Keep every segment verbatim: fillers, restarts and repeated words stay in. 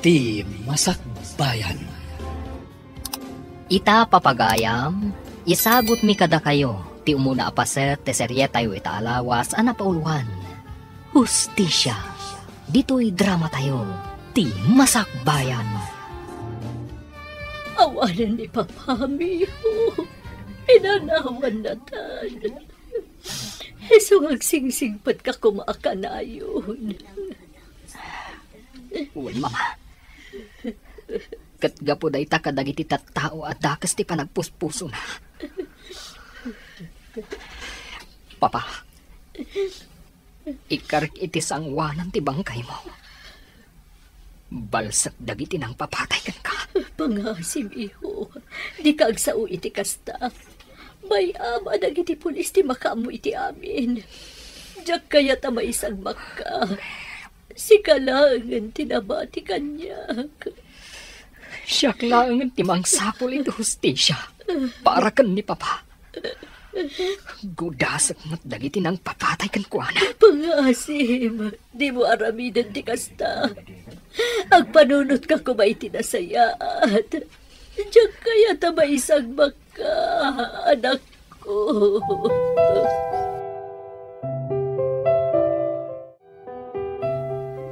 Ti Masakbayan. Ita, papagayam, isagutmi kadakayo ti umuna a paset ti serietayo ita a lawas a napauluan, Hustisia. Ditoy dramatayo, Ti Masakbayan. Awanen ni Papa, Miho. Inanawannatan. Isu nga agsingsingpetka koma a kanayon. Wen, Mama. Ket gapu dayta kadagiti tattao a dakes ti panagpuspusona. Papa, ikkarik iti sangoanan ti bangkaymo. Balsek dagiti nangpapatay kenka. Pangaasim, iho. Dika agsao iti kasta. Bay-am a dagiti pulis ti makaammo iti amin. Diak kayat a maisagmakka. Sika laengen ti nabati kaniak. Siak laengen ti mangsapul iti hustisia para ken ni Papa. Gudasek met dagiti nangpapatay kenkuana. Pangaasim, dimo aramiden ti kasta. Agpanunotka koma iti nasayaat. Diak kayat a maisagmakka, anakko.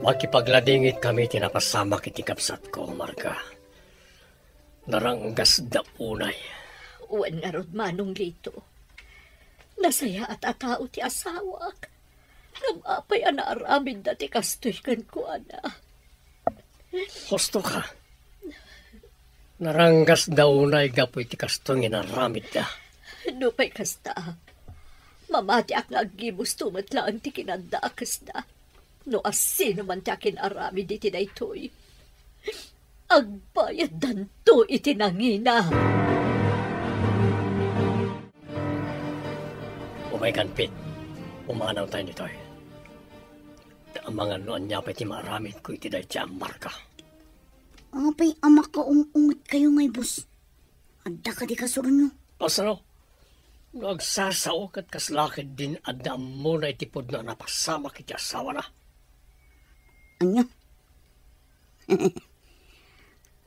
Makipagladingitkami ti napasamak iti kabsatko, Marga. Naranggasda unay. Wen ngarud, Manong Lito. Nasayaat a tao ti asawak. Ngem apay a naaramidda ti kastoy kenkuana? Husto ka. Naranggasda unay gapu iti kastoy nga inaramidda. Nupay kasta, mamatiak nga aggibusto met laeng ti kinadakesda. No asino man ti akin-aramid iti daytoy, agbayaddanto iti nangina. Umaykan, Pete. Pumanawtayo ditoy. Amangan no ania pay ti maaramidko iti daytoy a Marga. Apay a makaung-ungetkayo ngay, boss? Adda kadi kasuronyo? Kasano? No agsasao ket kasla ketdin adda ammona iti pudno a napasamak iti asawana. Ania?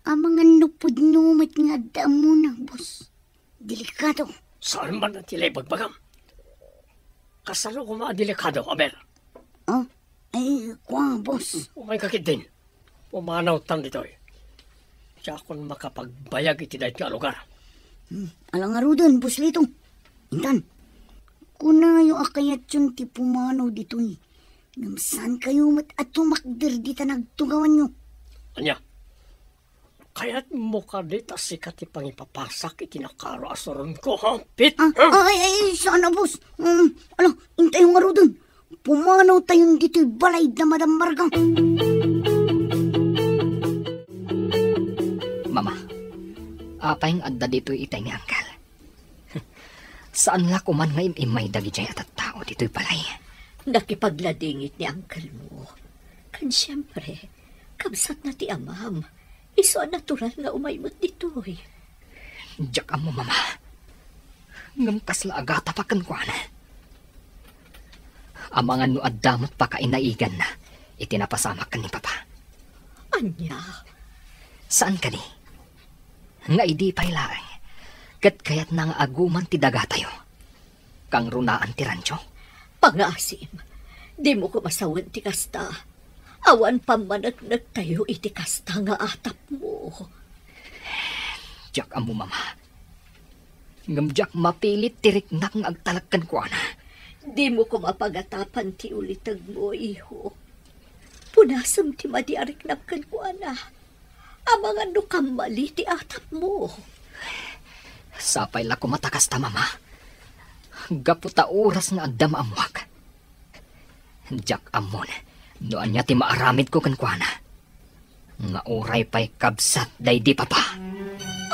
Amangan no pudno met nga adda ammona, boss. Delikado. Saan man ti ibagbagam? Kasano koma a delikado, Aber? Ah, ay, kua, boss. Umayka ketdin. Pumanawtan ditoy. Diakon makapagbayag iti daytoy a lugar. Hmm, ala ngaruden, Boss Lito. Intan, kunayo a kayatyon ti pumanaw ditoy. Ngem saankayo met a tumakder dita nagtugawanyo. Ania? Kayatmo kadi ta sika ti pangipapasak iti nakaro a suronko, ha, Pete? Ah, ha? Ay, ay, ay, saan a, boss. Um, ala, intayo ngaruden. Pumanawtayon ditoy balay da Madam Marga. Mama, apay nga adda ditoy itay ni Uncle? Saan la koman nga im-immay dagidiay a tattao ditoy balay? Nakipagladingit ni uncle mo. Ken siempre, kabsatna ti amam. Isu a natural nga umay met ditoy. Diak ammo, Mama. Ngem kasla agatapak kenkuana. Amangan no adda met pakainaiganna iti napasamak ken ni Papa. Ania? Saan kadi? Nga idi pay laeng, ket kayatna nga aguman ti dagatayo. Kangrunaan ti rancho. Pangaasim, dimo koma sawen ti kasta. Awan pammaneknektayo iti kasta nga atapmo. Diak ammo, Mama. Ngem diak mapilit ti riknak nga agtalek kenkuana. Dimo koma pagatapan ti ulitegmo, iho. Punasem ti madi a riknak kenkuana. Amangan no kammali ti atapmo. Sapay la koma ta kasta, Mama. Gapu ta oras nga adda maammoak. Diak ammon no ania ti maaramidko kenkuana. Nga uray pay kabsat daydi Papa.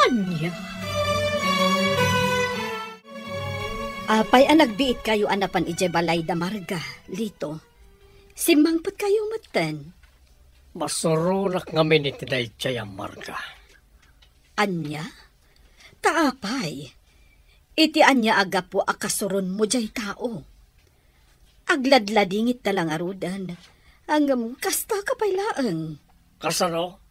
Ania? Apay a nagbiitkayo a napan idiay balay da Marga, Lito? Simmangpetkayo metten. Masuronak ngamin iti daydiay a Marga. Ania? Ta apay? Iti ania a gapu a kasuronmo diay tao? Agladladingit ta la ngaruden, ngem kasta ka pay laeng. Kasano?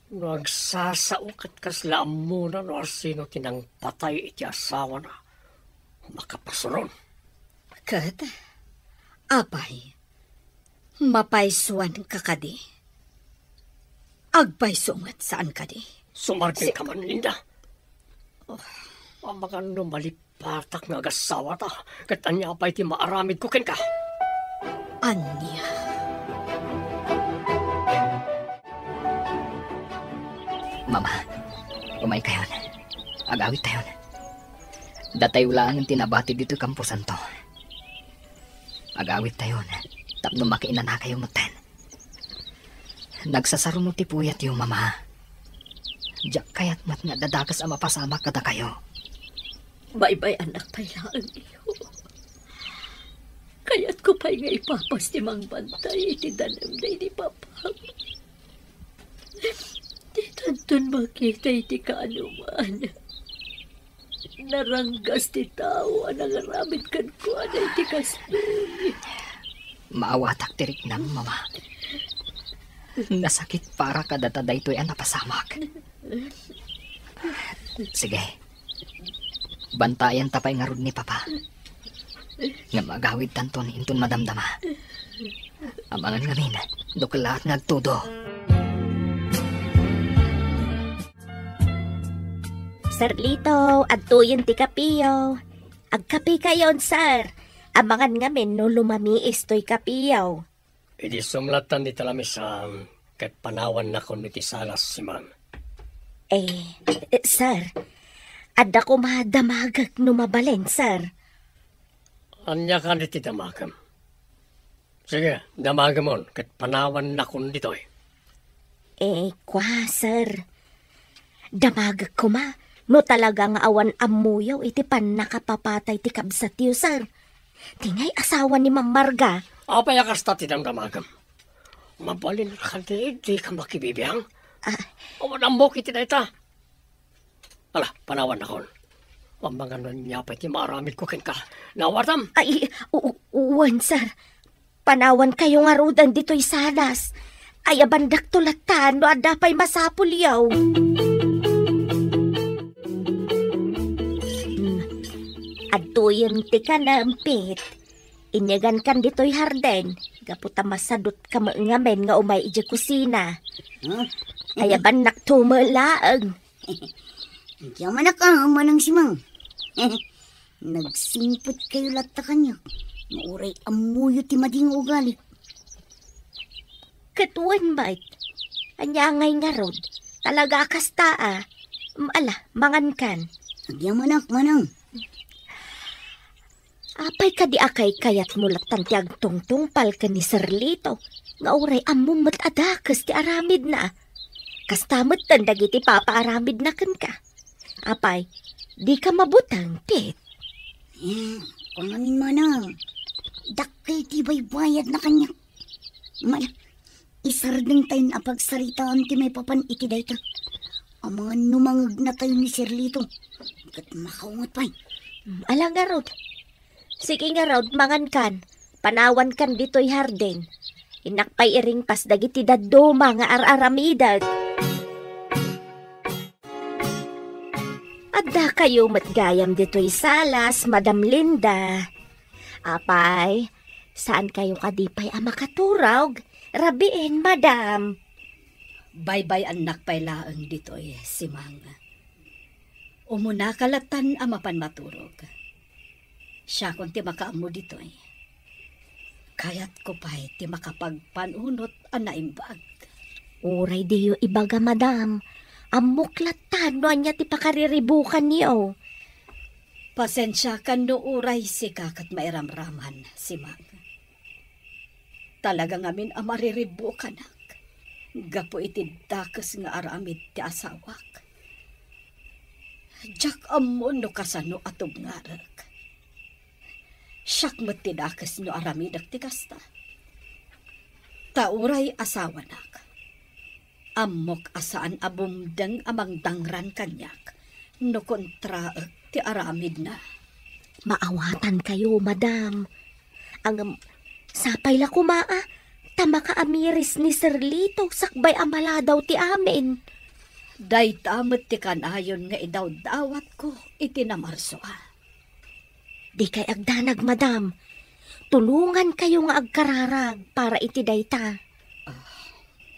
No agsasao ket kasla ammona no asino ti nangpatay iti asawana, makapasuron. Ket, apay, mapaysuanka kadi? Agpayso met saan kadi? Sumardengka man, Linda. Oh. Amangan no malipatak nga agasawata, ket ania pay ti maaramidko kenka? Ania? Mama, umaykayon. Agawidtayon. Datayo laengen ti nabati ditoy kamposanto. Agawidtayon tapno makiinanakayo metten. Nagsasaruno ti puyatyo, Mama. Diak kayat met nga adda dakes a mapasamak kadakayo. Baybay-annak pay laeng, iyo. Kayatko pay nga ipapas ti mangbantay iti danem daydi Papa. Ditanton makita iti kaanoman. Naranggas ti tao a nangaramid kenkuana iti kastoy. Maawatak ti riknam, Mama. Nasakit para kadata daytoy a napasamak. Sige. Bantayanta pay ngarud ni Papa. Ngem agawidtanton inton madamdama. Amangan ngamin, no kellaat nga agtudo. Sir Lito, adtoyen ti kapiyo. Agkapikayon, sir. Amangan ngamin no lumamiis toy kapiyo. Idi sumlatan dita lamisaan, ket panawannakon iti salas, Simang. Eh, eh, sir, adda koma damagek no mabalin, sir. Ania kadi ti damagem? Sige, damagemon, ket panawannakon ditoy. Eh, kua, sir. Damagek koma, no talaga nga awan ammoyo iti pannakapapatay ti kabsatyo, sir. Ti ngay asawa ni Ma'am Marga. Apay a kasta ti damdamagem? Mabalin kadi, dika makibibiang? Ah. Awan ammok iti dayta. Ala, panawannakon. Amangan no ania pay ti maaramidko kenka. Naawatam? Ay, u-, u-, wen, sir. Panawankayo ngaruden ditoy salas. Ayabandakto latta no adda pay masapulyo. Hmm. Adtoyen ti kanem, Pit. Inyagankan ditoy hardin, gapu ta masadutka met ngamin nga umay idiay kusina. Huh? Ayabannakto met laeng. Diak manak a, Manang Simang. Nagsingpetkayo latta kaniak, nga uray ammoyo ti madi nga ugali. Ket wen met, ania ngay ngarud? Talaga a kasta a. Mm, ala, mangankan. Agyamanak, Manang. Apay kadi a kaykayatmo lattan ti agtungtungpal ken ni Sir Lito, nga uray ammom met a dakes ti aramidna? Kasta metten dagiti papaaramidna kenka. Apay, dika mabuteng, Pit? Eh, kua ngamin, Manang, dakkel ti baybayadna kaniak. Mala, isardengtayon a pagsaritaan ti maipapan iti dayta. Amangan no mangegnatayo ni Sir Lito, ket makaunget pay. Mm, ala ngarud. Sige ngarud, mangankan. Panawankan ditoy hardin. Innak pay iringpas dagiti dadduma nga ar-aramidek. Addakayo met gayam ditoy salas, Madam Linda. Apay, saankayo kadi pay a makaturog? Rabiin, Madam. Baybay-annak pay laeng ditoy, Simang. Umunaka lattan a mapan maturog. Siakon ti makaammo ditoy. Kayatko pay ti makapagpanunot a naimbag. Uray diyo ibaga, Madam. Ammok lattan no ania ti pakariribukanyo. Pasensiakan no uray sika ket mairamraman, Simang. Talaga ngamin a mariribukanak gapu iti dakes nga aramid ti asawak. Diak ammo no kasano a tubngarek. Siak met ti dakes no aramidek ti kasta. Ta uray asawanak, ammok a saan a bumdeng a mangdangran kaniak no kontraek ti aramidna. Maawatankayo, Madam. Ngem, sapay la koma a, ta makaamiris ni Sir Lito sakbay a maladaw ti amin. Dayta met ti kanayon nga idawdawatko iti namarsoa. Dikay agdanag, madam. Tulongankayo nga agkararag para iti dayta. Ah.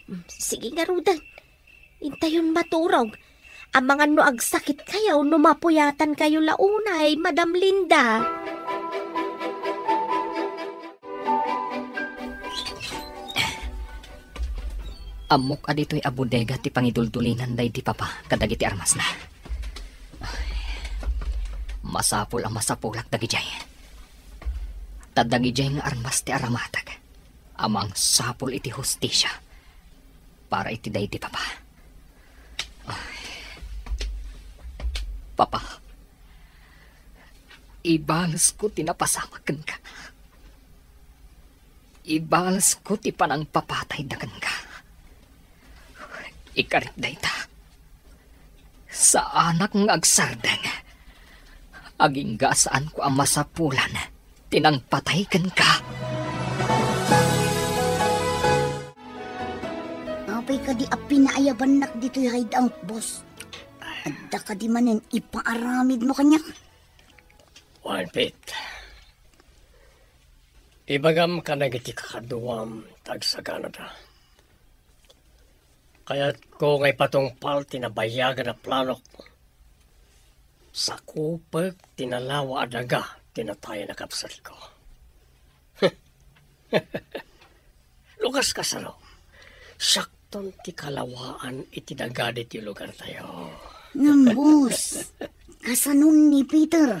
Mm, sige ngaruden. Intayon maturog. Amangan no agsakitkayo no mapuyatankayo la unay, Madam Linda. Ammok a ditoy a bodega ti pangiduldulinan daydi papa kadagiti armasna. Masapul a masapulak dagidiay. Ta dagidiay nga armas ti aramatag a mangsapul iti hustisia para iti daydi papa. Ay. Papa, ibalesko ti napasamak kenka. Ibalesko ti panangpapatayda kenka. Ikarik dayta. Saanak nga agsardeng. Agingga a saanko a masapulan ti nangpatay kenka. Apay kadi a pinaayabannak ditoy hideout, boss? Adda kadi manen ipaaramidmo kaniak? Wen, Pete. Ibagam kadagiti kakaduam ta agsaganada. Kayatko nga ipatungpal ti nabayagan a planok. Sakupek ti nalawa a daga ti natayen a kabsatko. Lukas kasano? Siakton ti kalawaan iti daga ditoy lugartayo. Ngem, boss, kasanon ni Peter?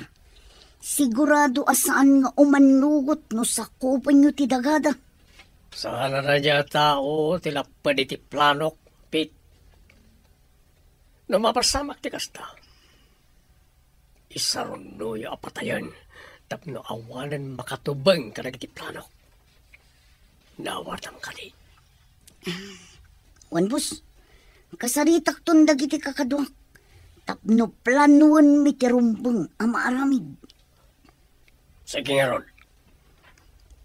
Sigurado a saan nga umannugot no sakupenyo ti dagada. Saan a daydiay a tao ti lapped iti planok, Pete. No mapasamak ti kasta, isarunnoyo a patayen tapno awanen makatubeng kadagiti planok. Naawatam kadi? Wen, boss, kasaritakton dagiti kakaduak tapno planoenmi ti rumbeng a maaramid. Sige ngarud,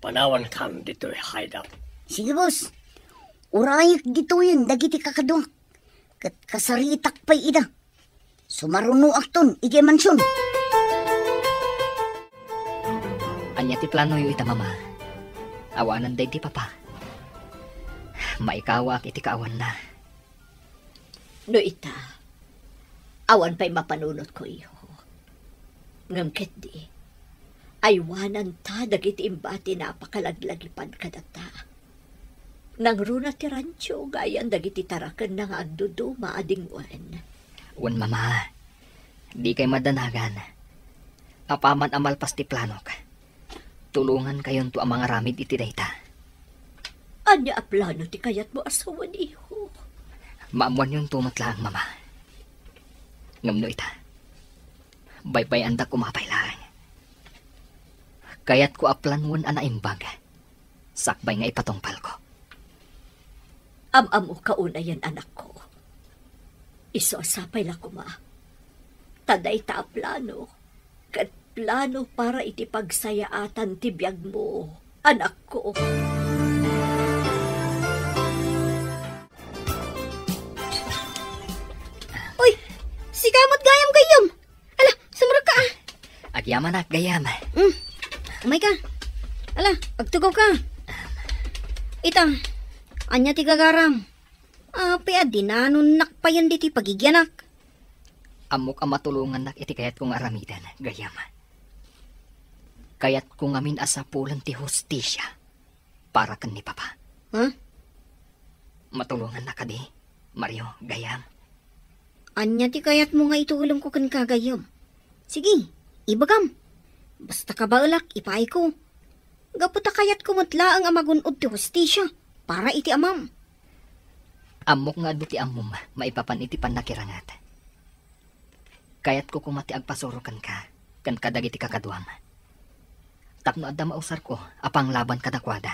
panawankan ditoy hideout. Sige, boss. Urayek ditoyen dagiti kakaduak, ket kasaritak pay ida. Sumarunoakton idiay mansion. Ania ti planoyo ita, Mama? Awanen daydi papa. Maikawaak iti kaawanna. No ita, awan pay mapanunotko, iho. Ngem ketdi, aywananta dagiti imbati a napakalaglagipan kadatta. Nangruna ti rancho gayan dagiti tarakenna nga agduduma a dingwen. Wen, Mama, dikay madanagan. Apaman a malpas ti planok, tulongankayonto a mangaramid iti dayta. Ania a plano ti kayatmo a sawen, iho? Maammoanyonto met laeng, Mama. Ngem no ita, baybay-andak koma pay laeng. Kayatko a planoen a naimbag sakbay nga ipatungpalko. Am-ammoka unayen, anakko. Isu a sapay la koma ta dayta a plano ket plano para iti pagsayaatan ti biagmo, anakko. Uy, sika met gayam gayyem. Ala, sumrekka, ah. Agyamanak, gayyem. Mm. Umayka. Ala, agtugawka. Ita, ania ti gagaram? Apay a dinanonnak payen ditoy pagigianak? Ammok a matulongannak iti kayatko nga aramiden, gayyem. Kayatko ngamin a sapulen ti hustisia para ken ni Papa. Ha? Matulongannak kadi, Mario, gayyem? Ania ti kayatmo nga itulongko kenka, gayyem? Sige, ibagam. Basta kabaelak, ipaayko. Gapu ta kayatko met laeng a magun-od ti hustisia para iti amam. Ammok nga adu ti ammom maipapan iti pannakiranget. Kayatko koma ti agpasuro kenka ken kadagiti kakaduam, tapno adda mausarko a panglaban kadakuada.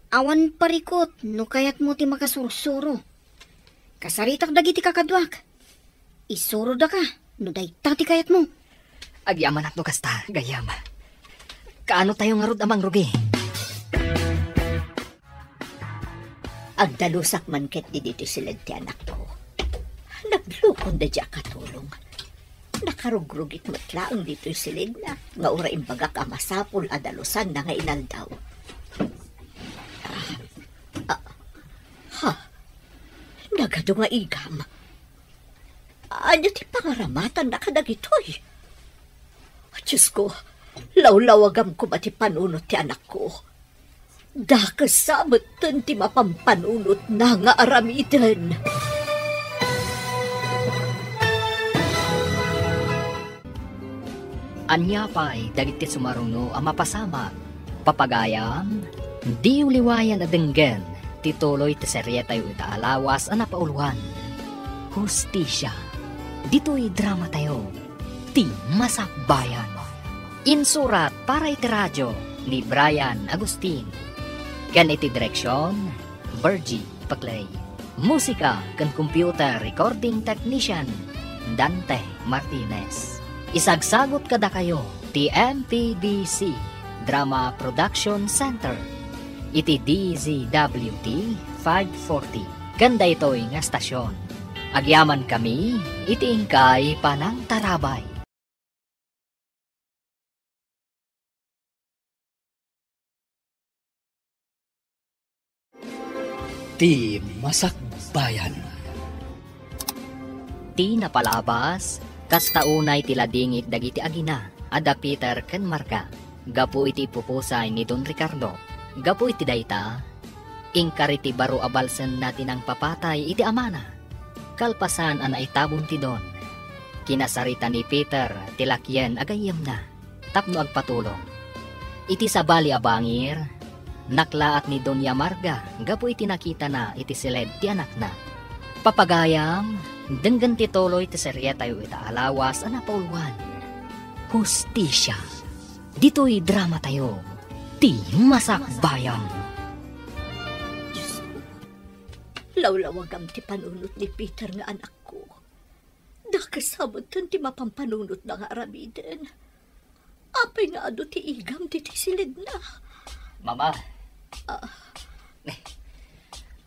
Awan parikut no kayatmo ti makasursuro. Kasaritak dagiti kakaduak. Isurodaka no dayta ti kayatmo. Agyamanak no kasta, gayyem. Kaano tayo ngarud a mangrugi? Agdalusak man ketdi ditoy siled ti anakko. Naglukon daydi a katulong. Nakarugrugit met laeng ditoy silidna, nga uray imbagak a masapul a dalusanna nga inaldaw. Ah, ah, ha? Nagadu nga igam. Ania ti pangaramatanna kadagitoy? Diosko, lawlawagam koma ti panunot ti anakko. Dakes sa metten ti mapampanunotna nga aramiden. Ania pay dagiti sumaruno a mapasamak? Papagayam, diyo liwayan a denggen ti tuloy ti serietayo ita a lawas a napauluan, Hustisia. Ditoy dramatayo, Ti Masakbayan. Insurat para iti radio ni Brian Agustin. Ken iti direksion, Virgie Paclay. Musika ken computer recording technician, Dante Martinez. Isagsagut kadakayo ti M P B C Drama Production Center iti D Z W T five forty. Ken daytoy nga estasion, agyamankami iti inkay panangtarabay. Ti Masakbayan. Ti napalabas, kasta unay ti ladingit dagiti agina a da Peter ken Marga gapu iti ipupusay ni Don Ricardo. Gapu iti dayta, inkari ti baro a balsenna ti nangpapatay iti amana. Kalpasan a naitabon ti Don, kinasarita ni Peter ti lakien a gayyemna tapno agpatulong. Iti sabali a bangir, naklaat ni Doña Marga gapu iti nakitana iti siled ti anakna. Papagayam, denggen ti tuloy ti serietayo ita a lawas a napauluan, Hustisia. Ditoy dramatayo, Ti Masakbayan. Diosko, lawlawagam ti panunot ni Peter nga anakko. Dakes sa metten ti mapampanunotna nga aramiden. Apay nga adu ti igam ditoy siledna? Mama. Ah.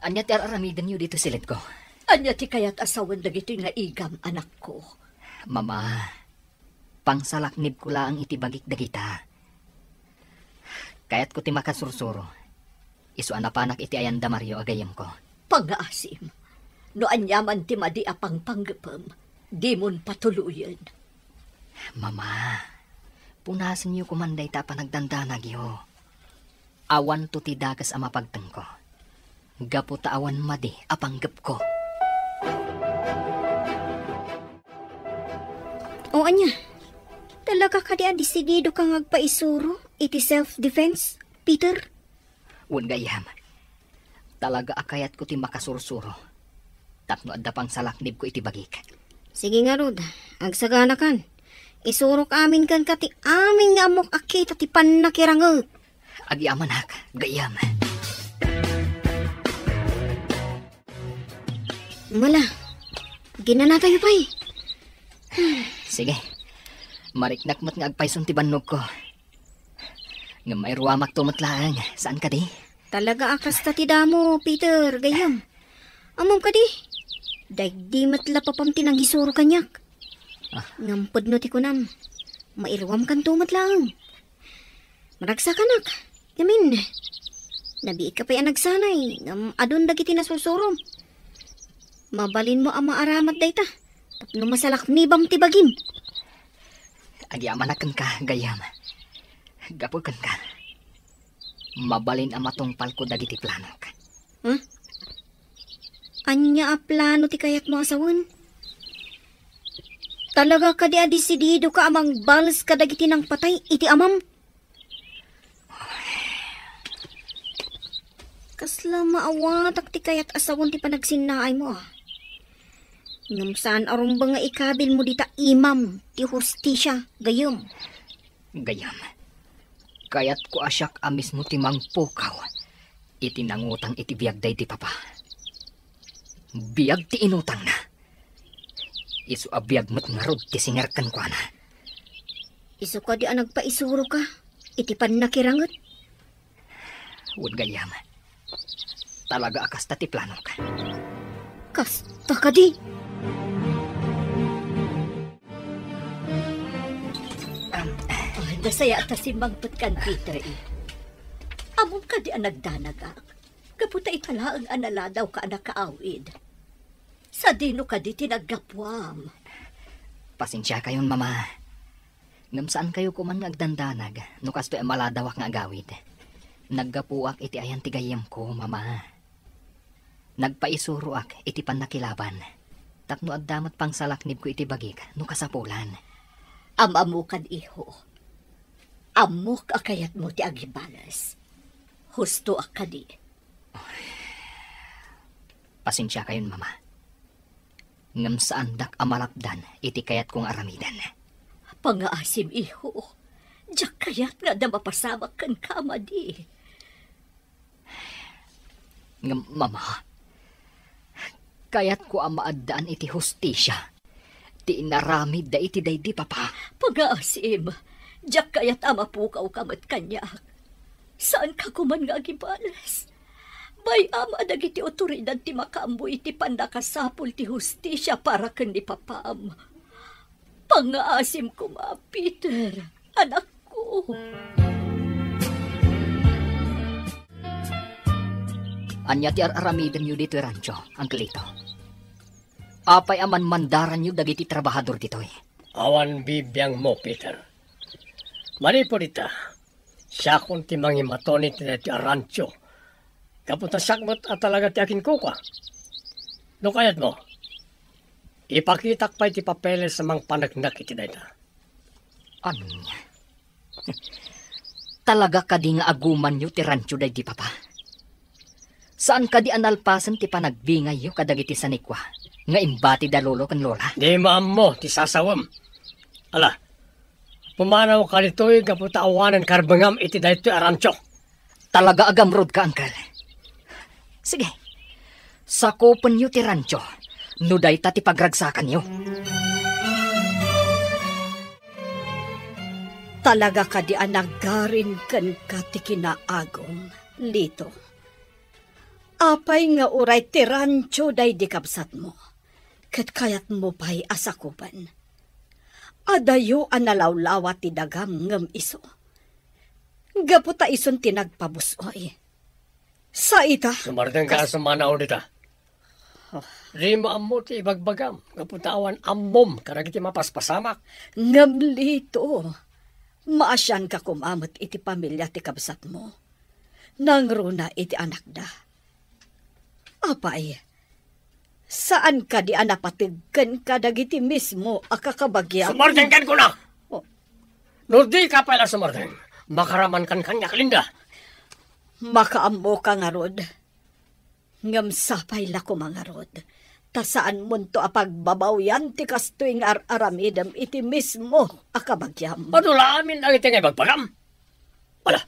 Ania ti ar-aramidenyo ditoy siledko? Ania ti kayat a sawen dagitoy nga igam, anakko? Mama, pangsalaknibko laeng iti bagik dagita. Kayatko ti makasursuro. Isu a napanak iti ayan da Mario a gayyemko. Pangngaasim. No aniaman ti madi a pangpanggepem, dimon patuloyen. Mama, punasenyo koman dayta a panagdandanagyo. Awanto ti dakes a mapagtengko, gapu ta awan madi a panggepko. O ania, talaga kadi a desidido ka nga agpaisuro iti self-defense, Peter? Wen gayyem, talaga a kayatko ti makasursuro tapno adda pangsalaknibko iti bagik. Sige ngarud, agsaganakan. Isurok amin kenka ti amin nga ammok a kita ti pannakiranget. Agyamanak, gayyem. Mala, ginanatayo pay. Sige, mariknak met nga agpayson ti bannogko. Ngem mairuamakto met laeng, saan kadi? Talaga a kasta ti damo, Peter, gayyem. Ammom kadi, daydi met la papam ti nangisuro kaniak. Ah. Ngem pudno ti kunam, mairuamkanto met laeng. Maragsakanak, ngamin. Nabiit ka pay a nagsanay, ngem adun dagiti nasursurom. Mabalinmo a maaramat dayta, tapno masalaknibam ti bagim. Agyamanak kenka, gayyem. Gapu kenka, mabalin a matungpalko dagiti planok. Huh? Ania a plano ti kayatmo a sawen? Talaga kadi a desidido ka a mangbales kadagiti nangpatay iti amam? Kasla maawatak ti kayat a sawen ti panagsinnaaymo, a. Ngem saan a rumbeng nga ikabilmo dita imam ti hustisia, gayyem. Gayyem, kayatko a siak a mismo ti mangpukaw iti nangutang iti biag daydi papa. Biag ti inutangna. Isu a biag met ngarud ti singer kenkuana. Isu kadi a nagpaisuroka iti pannakiranget? Wen gayyem, talaga a kasta ti planok. Kasta kadi? Sayaat a simmangpet kan Peter, eh. Ammom kadi a nagdanagak? Gapu ta ita laeng a naladawka a nakaawid. Sadino kadi ti naggapuam? Pasensiakayon, Mama. Ngem saankayo koman nga agdandanag no kastoy a maladawak nga agawid. Naggapuak iti ayan ti gayyemko, Mama. Nagpaisuroak iti pannakilaban tapno adda met pangsalaknibko iti bagik no kasapulan. Am-ammokad, iho. Ammok a kayatmo ti agibales. Hustoak kadi. Pasensiakayon, Mama. Ngem saandak a malapdan iti kayatko nga aramiden. Pangngaasim, iho. Diak kayat nga adda mapasamak kenka a madi. Ngem, Mama, kayatko a maaddaan iti hustisia ti inaramidda iti daydi papa. Pangngaasim, diak kayat a mapukawka met kaniak. Saanka koman nga agibales. Bay-am a dagiti awtoridad ti makaammo iti pannakasapul ti hustisia para ken ni papam. Pangngaasim koma, Peter, anakko. Ania ti ar-aramidenyo ditoy rancho, Uncle Lito? Apay a manmandaranyo dagiti trabahador ditoy? Awan bibiangmo, Peter. Manipud ita, siakon ti mangimaton iti daytoy a rancho. Gapu ta siak met a talaga ti akinkukua. No kayatmo, ipakitak pay ti papeles a mangpaneknek iti dayta. Ania? Talaga kadi nga agumanyo ti rancho daydi papa? Saan kadi a nalpasen ti panagbingayyo kadagiti sanikua nga imbatida lolo ken lola? Di maammo ti sasawem. Ala, pumanawka ditoy gapu ta awanen karbengam iti daytoy a rancho. Talaga a gamrodka, Uncle. Sige, sakupenyo ti rancho no dayta ti pagragsakanyo. Talaga kadi a nagarin kenka ti kinaagum, Lito? Apay nga uray ti rancho daydi kabsatmo, ket kayatmo pay a sakupen? Adayo a nalawlawa ti dagam ngem isu. Gapu ta isun ti nagpabus-oy. Sa ita, sumardengka a kas- sumanaw dita. Oh. Di maammo ti ibagbagam, gapu ta awan ammom kadagiti mapaspasamak. Ngem Lito, maasianka koma met iti pamilia ti kabsatmo. Nangruna iti anakda. Apay, saan kadi a napateg kenka dagiti mismo a kakabagiam? Sumardengkan kuna! Oh. No dika pay la sumardeng, makaramankan kaniak, Linda. Makaammoka ngarud. Ngem sapay la koma ngarud, ta saanmonto a pagbabawian ti kastoy nga ar-aramidem iti mismo a kabagiam. Adu la amin dagiti nga ibagbagam. Ala,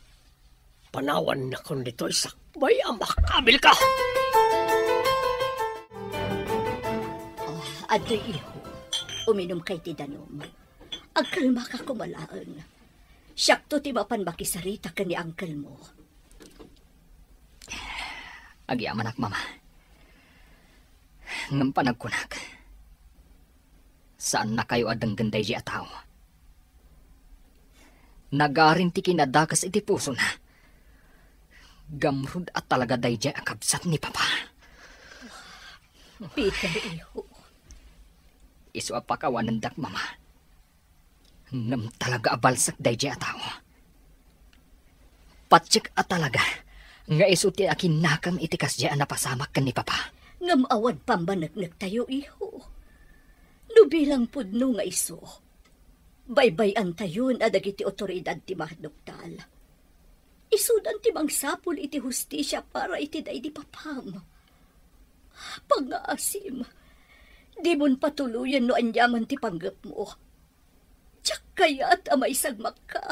panawannakon ditoy sakbay a makabilka. Ah, adtoy, iho. Uminumka iti danum. Agkalmaka koma laeng. Siakto ti mapan makisarita ken ni uncle mo. Agyamanak, Mama. Ngem panagkunak, saannakayo a denggen daydiay a tao. Nagarin ti kinadakes iti pusona. Gamrud a talaga daydiay a kabsat ni Papa. Peter, iho. Isu a pakawanendak, Mama. Ngem talaga a balsek daydiay a tao. Patiek a talaga nga isu ti akinnakam iti kasdiay a napasamak ken ni Papa. Ngem awan pammaneknektayo, iho. No bilang pudno nga isu, baybay-antayon a dagiti awtoridad ti maduktal. Isudan ti mangsapul iti hustisia para iti daydi papam. Pangngaasim, dimon patuloyen no aniaman ti panggepmo. Diak kayat a maisagmakka.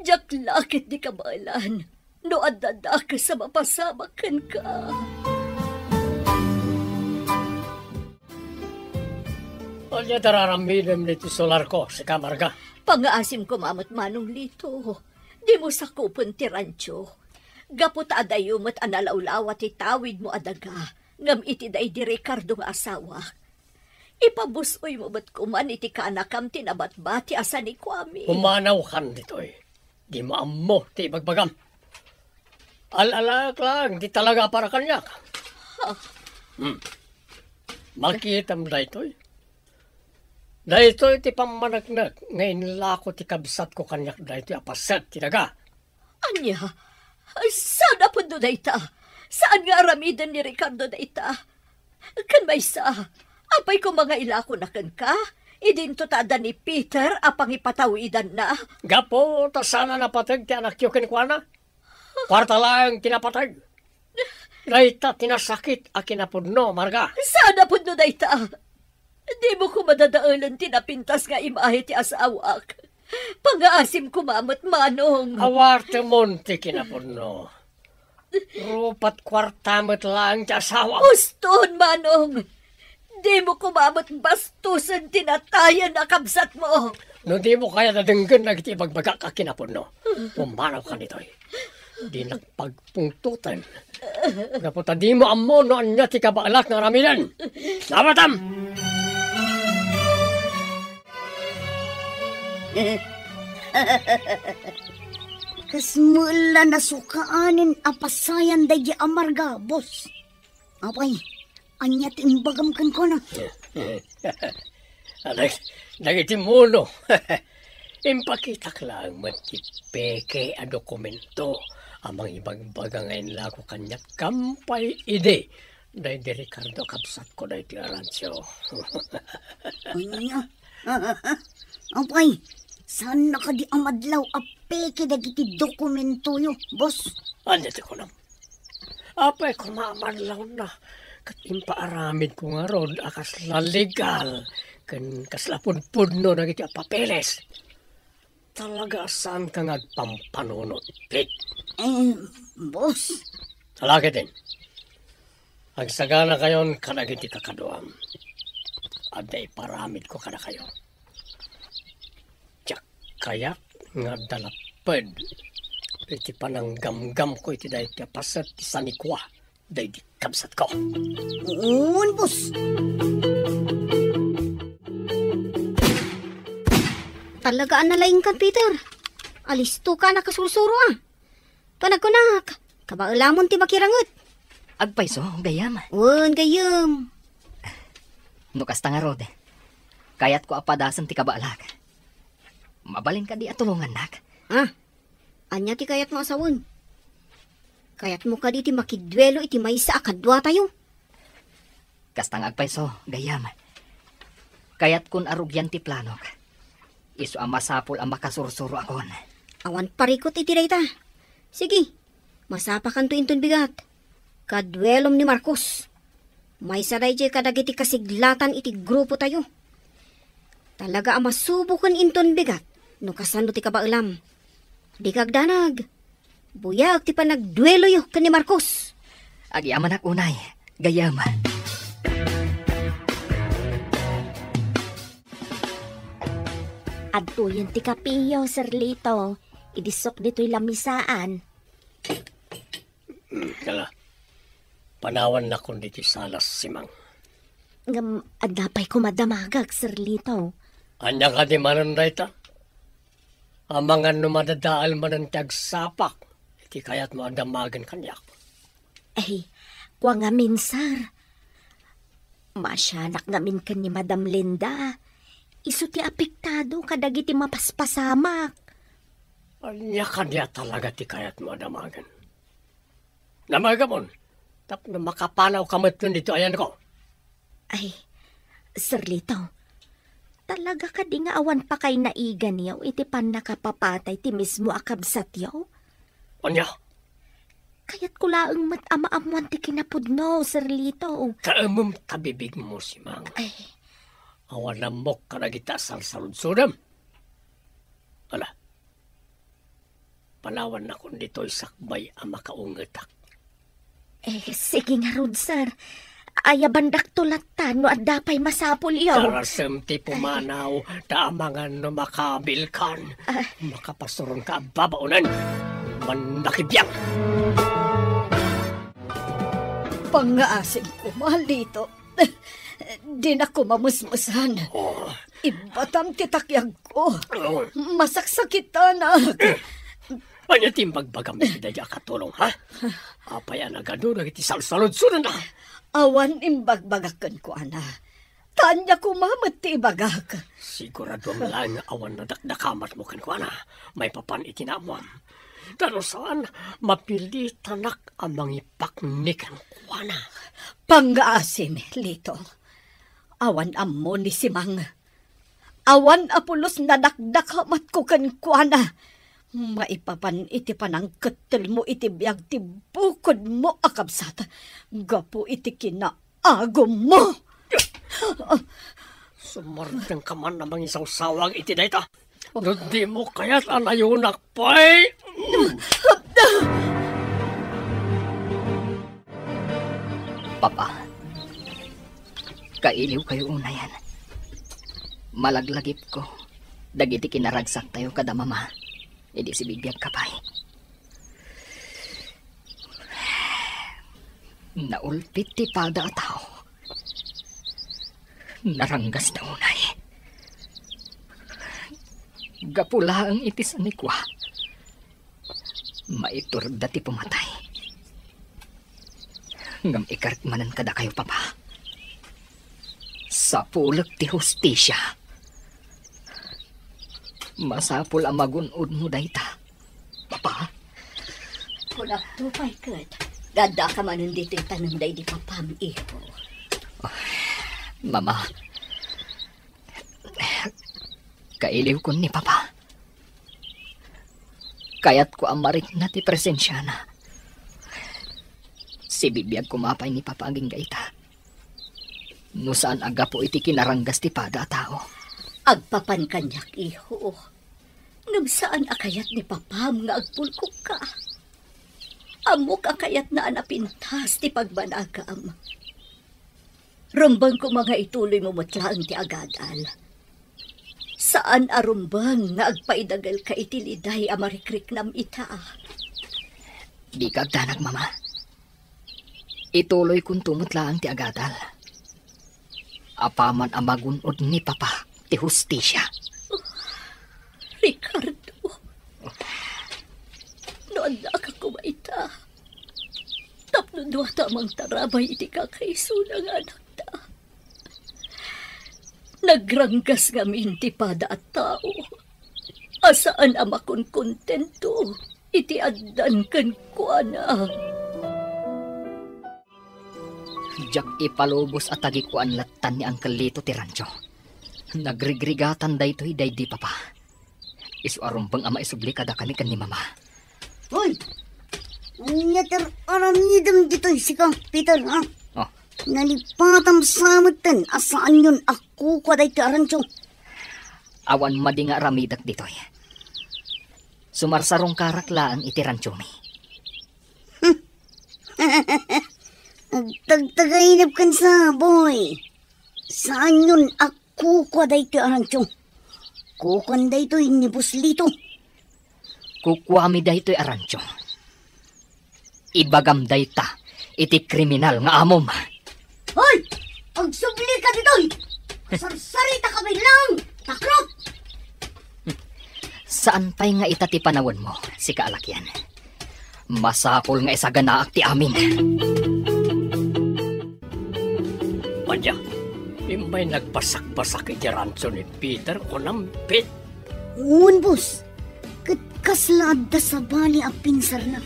Diak la ketdi kabaelan no adda dakes a mapasamak kenka. Ania ti ar-aramidem ditoy solarko, sika, Marga? Pangngaasim koma met, Manong Lito. Dimo sakupen ti rancho. Gapu ta adayo met a nalawlawa ti tawidmo a daga, ngem iti daydi Ricardo nga asawak. Ipabus-oymo met koman iti kanakam ti nabatbati a sanikuami. Pumanawkan ditoy. Dimo ammo ti ibagbagam. Al-alaek laeng ti talaga a para kaniak. Ha? Hmm. Makitam daytoy. Daytoy ti pammaneknek nga inlako ti kabsatko kaniak daytoy a paset ti daga. Ania? Saan a pudno dayta? Saan nga aramiden ni Ricardo dayta? Ken maysa, apay koma nga ilakona kenka? Idinto ta adda ni Peter a pangipatawidanna. Gapu ta saan a napateg ti anakyo kenkuana. Kuarta laeng ti napateg. Dayta ti nasakit a kinapudno, Marga. Saan a pudno dayta? Dimo koma dadaelen ti napintas nga imahe ti asawak. Pangaasim koma met, Manong. Awartemon ti kinapudno. Rupat kuarta met laeng ti asawam. Uston, Manong. Dimo koma met bastusen ti natayen a kabsatmo. No dimo kayat a denggen dagiti ibagbagak a kinapudno, pumanawkan ditoy. Dinak pagpungtoten. Gapu ta dimo ammo no ania ti kabaelak nga aramiden. Nawatam! Kasmo la nasukaanen a pasayan daydi a Marga, boss. Apay, ania ti imbagam kenkuana? Anak, dagiti muno. Impakitak laeng met ti peke a dokumento a mangibagbaga nga inlako kaniak kampay idi daydi Ricardo a kabsatko daytoy a rancho. Ania? Apay, saan na kadi a madlaw a peke dagiti dokumentoyo, boss? Ania ti kunam? Apay koma a madlawna ket impaaramidko ngarud a kasla legal ken kasla pudpudno dagiti a papeles. Talaga a saanka nga agpampanunot, Pete. Eh, boss. Ala ketdin. Agsaganakayon kadagiti kakaduam. Adda iparamidko kadakayo. Diak kayat nga adda lapped iti pananggamgamko iti daytoy a paset ti sanikua daydi kabsatko. Wen, boss. Talaga a nalaingkan, Peter. Alistoka a nakasursuro, a. Panagkunak, kabaelamon ti makiranget. Agpayso, gayyem. Wen, gayyem. No kasta ngarud, kayatko a padasen ti kabaelak. Mabalin kadi a tulongannak? Ah, ania ti kayatmo a sawen? Kayatmo kadi ti makiduelo iti maysa a kaduatayo? Kasta nga agpayso, gayyem. Kayatkon a rugian ti planok. Isu a masapul a makasursuro akon. Awan parikut iti dayta. Sige, masapakanto inton bigat. Kaduelom ni Marcos. Maysa daydiay kadagiti kasiglatan iti grupotayo. Talaga a masuboken inton bigat no kasano ti kabaelam. Dika agdanag. Buyaek ti panagdueloyo ken ni Marcos. Agyamanak unay, gayyem. Adtoyen ti kapiyo, Sir Lito. Idi sok ditoy lamisaan. Hmm, kala. Panawannakon ditoy salas, Simang. Ngem adda pay koma damagak, Sir Lito. Ania kadi manen dayta? Amangan no madadael manen ti agsapak iti kayatmo a damagen kaniak. Ay, kua ngamin, sir. Maasianak ngamin ken ni Madam Linda. Isu ti apektado kadagiti mapaspasamak. Ania kadi a talaga ti kayatmo a damagen? Damagamon, tapno makapanawka metten ditoy ayanko. Ay, Sir Lito, talaga kadi nga awan pakay naiganyo iti pannakapapatay ti mismo a kabsatyo? Ania? Kayatko laeng met a maammoan ti kinapudno, Sir Lito. Kaemem ta bibigmo, Simang. Ay. Awan ammok kadagita a sarsarudsodem. Ala, panawannakon ditoy sakbay a makaungetak. Eh, sige ngarud, sir. Ayabandakto latta no adda pay masapulyo. Darasem ti pumanaw, ta amangan no makaabilkan. Ah. Makapasuronka a babaonen. Mannakibiang. Pangngaasim koma, Lito. Dinak koma mesmesan. Oh. Ibbatam ti takyagko. Oh. Masaksakitanak. Ania ti imbagbagam iti daydi a katulong, ha? Apay a nagadu dagiti salsaludsodna? Awan imbagbagak kenkuana. Ta ania koma met ti ibagak? Siguraduam laeng nga awan nadakdakamatmo kenkuana maipapan iti naammoam. Ta no saan, mapilitanak a mangipakni kenkuana. Pangngaasim, Lito. Awan ammo ni Simang. Awan a pulos nadakdakamatko kenkuana. Maipapan iti panangkettelmo iti biag ti bukodmo a kabsat gapu iti kinaagummo. Sumardengka man a mangisawsawag iti dayta. No dimo kayat a nayonak pay. Papa, kailiwkayo unayen. Malaglagipko dagiti kinaragsaktayo kada mama idi sibibiagka pay. Naulpit ti pada a tao. Naranggasda unay. Gapu laeng iti sanikua, maituredda ti pumatay. Ngem ikarek manen kadakayo, Papa. Sapulek ti hustisia. Masapul a magun-odmo dayta, Papa. Kunakto pay ket, nga addaka manen ditoy tanem daydi papam, iho. Mama, kailiwkon ni Papa. Kayatko a marikna ti presensiana. Sibibiag koma pay ni Papa agingga ita. No saan a gapu iti kinaranggas ti pada a tao. Agpapan kaniak, iho. Ngem saan a kayat ni Papam nga agpulkokka. Ammok a kayatna a napintas ti pagbanagam. Rumbeng koma nga ituloymo met laeng ti agadal. Saan a rumbeng nga agpaidagelka iti liday a marikriknam ita. Dika agdanag, Mama. Ituloykonto met laeng ti agadal. Apaman a magun-od ni Papa ti hustisia. Ricardo, no addaka koma ita, tapno duata a mangtarabay iti kakaisuna nga anakta. Nagranggas ngamin ti pada a tao a saan a makonkontento iti addan kenkuana. Diak ipalubos a tagikuan lattan ni Uncle Lito ti rancho. Nagrigrigatan daytoy daydi Papa. Isu a rumbeng a maisubli kadakami ken ni Mama. Hoy! Ania ti ar-aramidem ditoy sika, Peter, ha? Oh. Nalipatam sa metten a saanyon a kukua daytoy a rancho. Awan madi nga aramidek ditoy. Sumarsarungkarak laeng iti ranchomi. Agtagtagainep ken sa, boy. Saanyon a kukua daytoy a rancho. Kukuan daytoy ni Boss Lito. Kukuami daytoy a rancho. Ibagam dayta iti kriminal nga amom. Hoy! Agsubli ka ditoy! Sarsarita ka bilang! Takrot! Saan pay nga ita ti panawenmo, sika a lakian. Masapul nga isaganaak ti amin. Ania, immay nagbasak-basak iti rancho ni Peter, kunam, Pete? Wen, boss. Ket kasla adda sabali a pinsarna.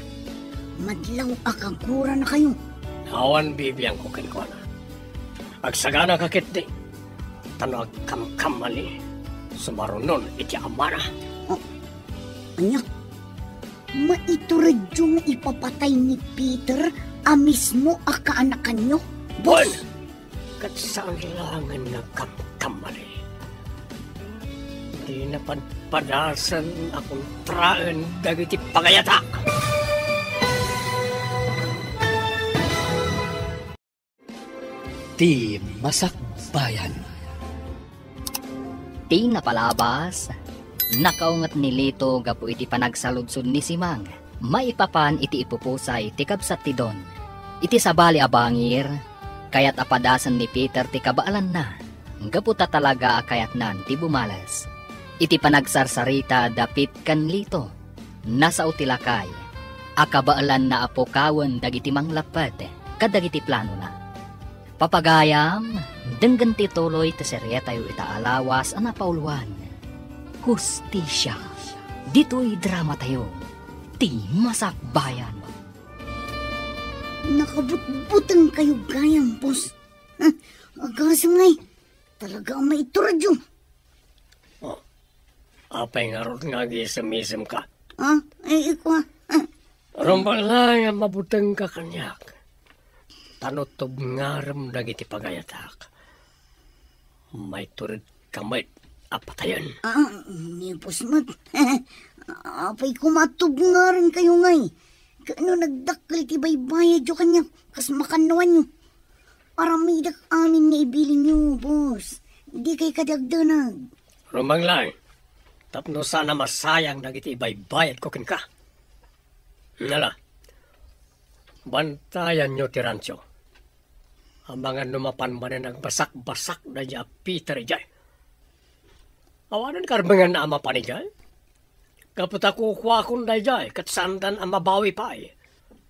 Madlaw a kaguranakayo. Awan bibiangko kenkuana. Agsaganaka ketdi. Ta no agkamkamali, sumarunon iti amana. Oh, ania? Maituredyo nga ipapatay ni Peter a mismo a kaanakanyo, boss? Wen! Ket saan laengen nga agkamkamali. Dina padpadasen a kontraen dagiti pangayatak. Ti Masakbayan. Ti napalabas, nakaunget ni Lito gapu iti panagsaludsod ni Simang maipapan iti ipupusay ti kabsat ti Don. Iti sabali a bangir, Kayat a padasen ni Peter ti kabaelanna, gapu ta talaga a kayatnan ti bumales. Iti panagsarsarita da Pete ken Lito, nasao ti lakay a kabaelanna a pukawen dagiti manglapped kadagiti planona. Papagayam, denggen ti tuloy ti serietayo ita a lawas a napauluan, Hustisia. Ditoy dramatayo, ti Masakbayan. Nakabutbuteng kayo gayam, boss. Huh, agasem ngay. Talaga ang maituradyo. Oh, apay ngarud nga agisem-isem ka? Ah, ay, ikwa. Ah. Rumbeng laeng a mabuteng ka kaniak. Tano tubngarem dagiti pagayatak. Maitured ka met a patayen. Ah, ni boss met. Apay koma tubngarem kayo ngay. Kaano nagdakkel ti baybayadyo kaniak, kas makannuanyo? Aramidak amin nga ibilinyo, boss. Di kay kadagdanag. Rumbeng laeng, tapno saan a masayang dagiti ibaybayadko kenka. Nala, bantayanyo ti rancho. Amangan no mapan manen agbasak-basak daydiay a Peter idiay. Awanen karbenganna a mapan idiay. Gapu ta kukuakon daydiay, ket saandan a mabawi pay.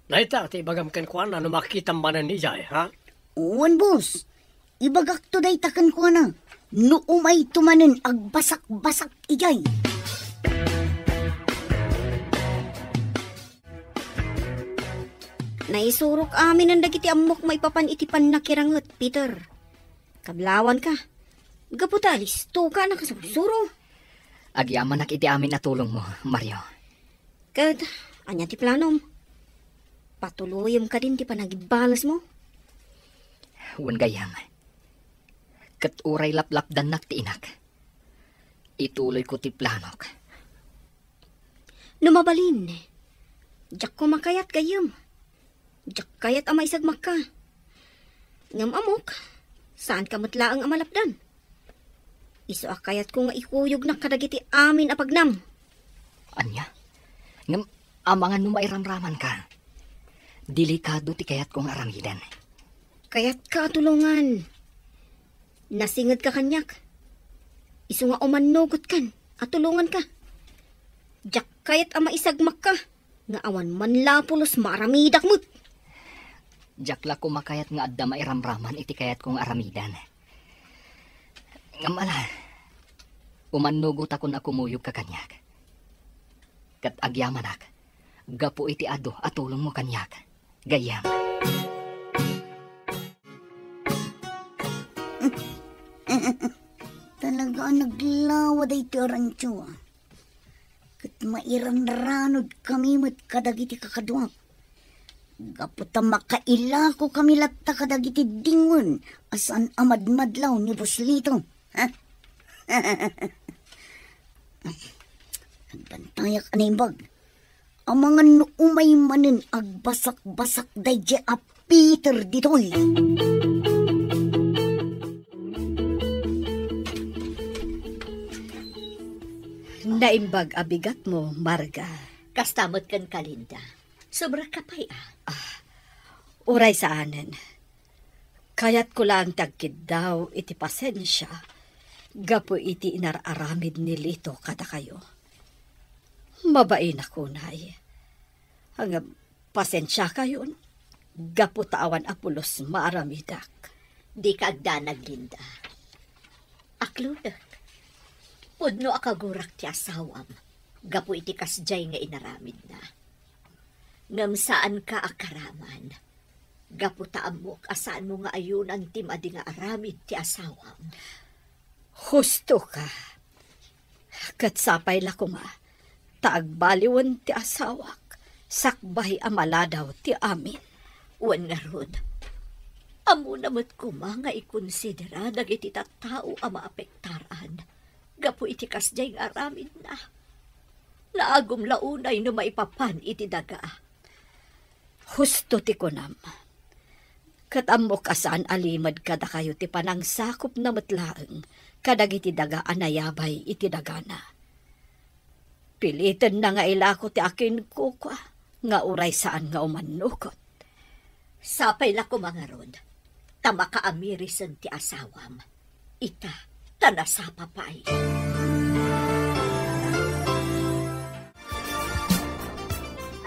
Dayta ti ibagam kenkuana no makitam manen idiay, ha? Wen, boss. Ibagakto dayta kenkuana. No umayto manen agbasak-basak idiay. Naisurok aminen dagiti ammok maipapan iti pannakiranget, Peter. Kablawanka. Gapu ta alistoka a nakasursuro. Agyamanak iti amin a tulongmo, Mario. Ket, ania ti planom? Patuloyem kadin ti panagibbalesmo? Wen gayyem. Ket uray laplapdannak ti inak, ituloyko ti planok. No mabalin, diak koma kayat gayyem. Diak kayat a maisagmakka. Ngem ammok, saanka met laeng a malapdan. Isu a kayatko nga ikuyognak kadagiti amin a pagnam. Ania? Ngem amangan no mairamramanka. Delikado ti kayatko nga aramiden. Kayatka a tulongan. Nasingedka kaniak. Isu nga umannogotkan a tulonganka. Diak kayat a maisagmakka nga awan man la pulos maaramidak met. Diak la koma kayat nga adda mairamraman iti kayatko nga aramiden. Ngem ala, umannugotakon a kumuyogka kaniak. Ket agyamanak, gapu iti adu a tulongmo kaniak, gayyem. Talaga a naglawa daytoy a rancho, ah. Ket mairanranod kami met kadagiti kakaduak. Gapu ta makailako kami latta kadagiti dingwen a saan a madmadlaw ni Boss Lito. Ha? Agbantayak a naimbag. Amangan no umay manen agbasak-basak daydiay a Peter ditoy. Naimbag a bigatmo, Marga. Kasta met kenka, Linda. Sobra ka pay, ah. Ah, uray saanen. Kayatko laeng ti agkiddaw iti pasensia gapu iti inar-aramid ni Lito kadakayo. Mabainak unay. Ngem pasensiakayon gapu ta awan a pulos maaramidak. Dika agdanag, Linda. Aklodek. Pudno a kagurak ti asawam gapu iti kasdiay nga inaramidna. Ngem saanka a karaman. Gapu ta ammok a saanmo nga ayunan ti madi nga aramid ti asawam. Husto ka. Ket sapay la koma ta agbaliwen ti asawak sakbay a maladaw ti amin. Wen ngarud, ammona met koma nga ikonsidera dagiti tattao a maapektaran gapu iti kasdiay nga aramidna. Naagum la unay no maipapan iti daga. Husto ti kunam. Ket ammok a saan a limed kadakayo ti panangsakopna met laeng kadagiti daga a nayabay iti dagana. Pilitenna nga ilako ti akinkukua nga uray saan nga umannugot. Sapay la koma ngarud. ta makaamirisen ti asawam. Ita, ta nasapa pay.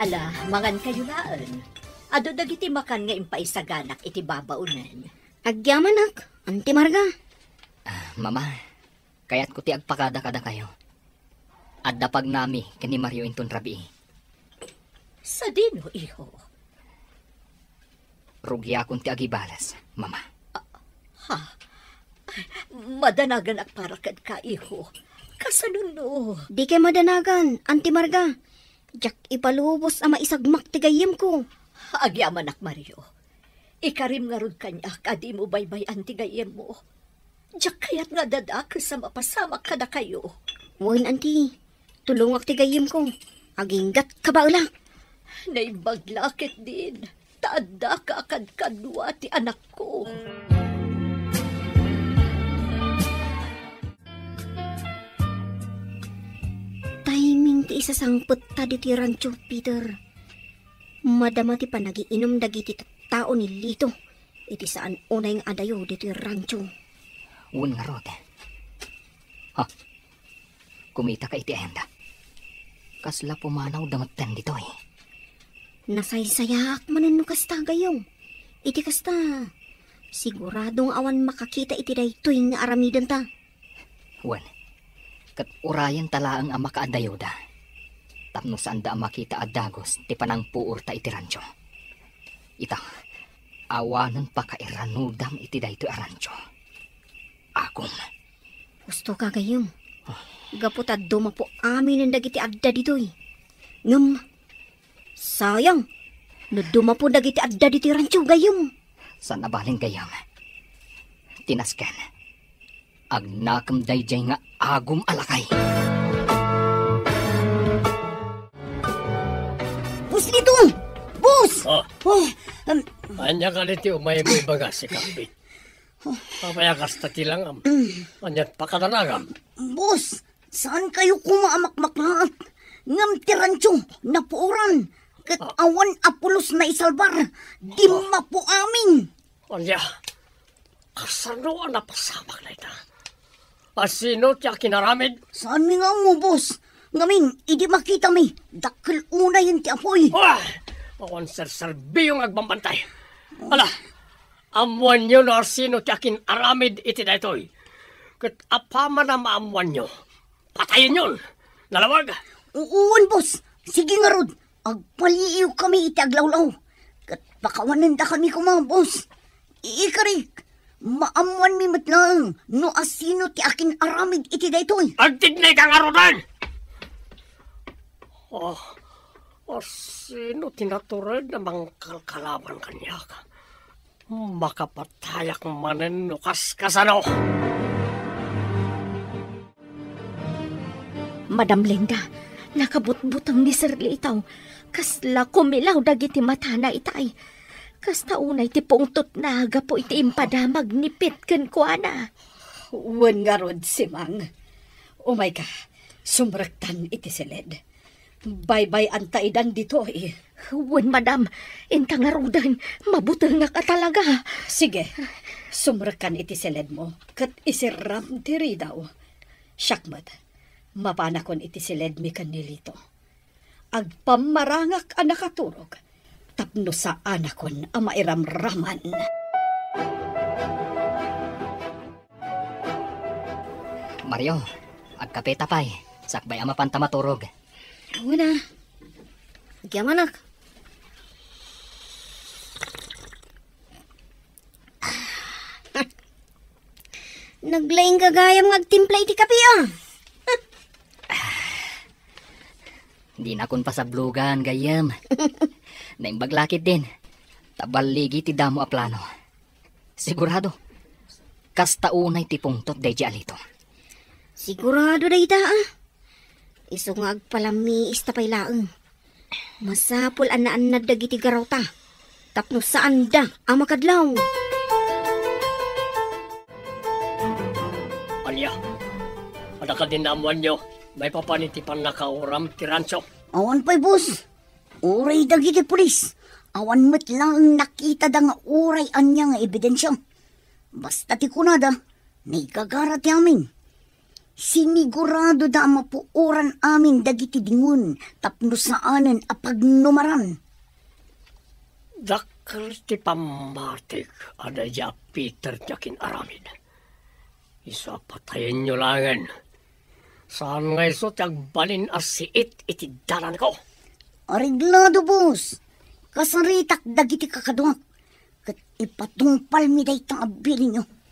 Ala, mangankayo laeng. Adu dagiti makan nga impaisaganak iti babaonen. Agyamanak, Auntie Marga. Ah, Mama, kayatko ti agpakada kadakayo. Adda pagnami ken ni Mario inton rabii. Sadino, iho? Rugiakon ti agibales, Mama. Ha? Madanaganak para kenka, iho. Kasano no? Dikay madanagan, Auntie Marga. Diak ipalubos a maisagmak ti gayyemko. Agyamanak, Mario. Ikarim ngarud kaniak a dimo baybay-an ti gayyemmo. Diak kayat nga adda dakes a mapasamak kadakayo. Wen, Auntie. Tulongak ti gayyemko. Aginggatka baelak. Naimbag la ketdin, ta addaka a kadkadua ti anakko. Timing ti isasangpetta ditoy rancho, Peter. Madama ti panagiinum dagiti tattao ni Lito iti saan unay nga adayo ditoy rancho. Wen ngarud. Ha? Kumitaka iti ayanda. Kasla pumanawda metten ditoy. Nasaysayaak manen no kasta, gayyem. Iti kasta, sigurado nga awan makakita iti daytoy nga aramidenta. Wen, ket urayenta laeng a makaadayoda, tapno saanda a makita a dagus ti panangpuorta iti rancho. Ita, awanen pakairanudam iti daytoy a rancho. Agum. Husto ka, gayyem. Gapu ta dumapo aminen dagiti adda ditoy. Ngem, sayang, no dumapo dagiti adda ditoy rancho, gayyem. Saan a bale, gayyem. Ti nasken, agnakem daydiay nga agum a lakay. Boss Lito! Boss! Ah. Oh, um, Ania kadi ti umaymo ibaga, si Kapit? Apay a kasta ti langam? Ania ti pakadanagam? Boss, saan kayo koma a makmaklaat? Ngem ti rancho, napuoran. Ket awan a pulos naisalbar. Dimmapo amin. Ania, kasano a napasamak dayta? A sino ti akinaramid? Saanmi nga ammo, boss. Ngamin, idi makitami, dakkel unayen ti apuy. Ah! Awan serserbiyo nga agbambantay. Ala, ammoanyo no asino ti akin-aramid iti daytoy. Ket apaman a maammoanyo, patayenyon. Nalawag? Uwan, boss. Sige ngarud, agpaliiwkami iti aglawlaw. Ket pakawanendakami koma, boss. Ikarik, maammoanmi met laeng no asino ti akin-aramid iti daytoy. Agtignay ka ngaruden! Ah, asino ti natured a mangkalkalaban kaniak? Makapatayak manen no kaskasano. Madam Linda, nakabutbuteng ni Sir Lito. Kasla kumilaw dagiti matana itay. Kasta unay ti pungtotna gapu iti impadamag ni Pete kenkuana. Wen ngarud, Simang. Umayka, sumrektan iti siled. Baybay-anta idan ditoy. Wen, madam, inta ngaruden, mabutengak a talaga. Sige, sumrekkan iti siledmo, ket isirram ti ridaw. Siak met, mapanakon iti siledmi ken ni Lito. Agpammarangak a nakaturog, tapno saanakon a mairamraman. Mario, agkapeta pay. Sakbay a mapanta maturog. Wen a. Agyamanak. Naglaing gagayam nga agtimpla iti kape, ah. Dinakon pasablogan, gayyem. Naimbag la ketdin. Ta balligi ti damo a plano. Sigurado, kasta unay ti pungtot daydi a Lito. Sigurado dayta, ah. Isu nga agpalamiis ta pay laeng. Masapul a naannad dagiti garawta tapno saanda a makadlaw. Ania? Adda kadi naammoanyo maipapan iti pannakauram ti rancho? Awan pay, boss. Uray dagiti pulis, Awan met laeng nakitada nga uray ania nga ebidensia. Basta ti kunada, naigagara ti amin. Siniguradoda a mapuoran amin dagiti dingon tapno saanen a pagnumaran. Dakkel ti pammatik a daydi a Peter ti akin-aramid. Isu a patayenyo laengen. Saan nga isu ti agbalin a siit iti dalanko. Areglado, boss. Kasaritak dagiti kakaduak. Ket ipatungpalmi dayta a bilinyo.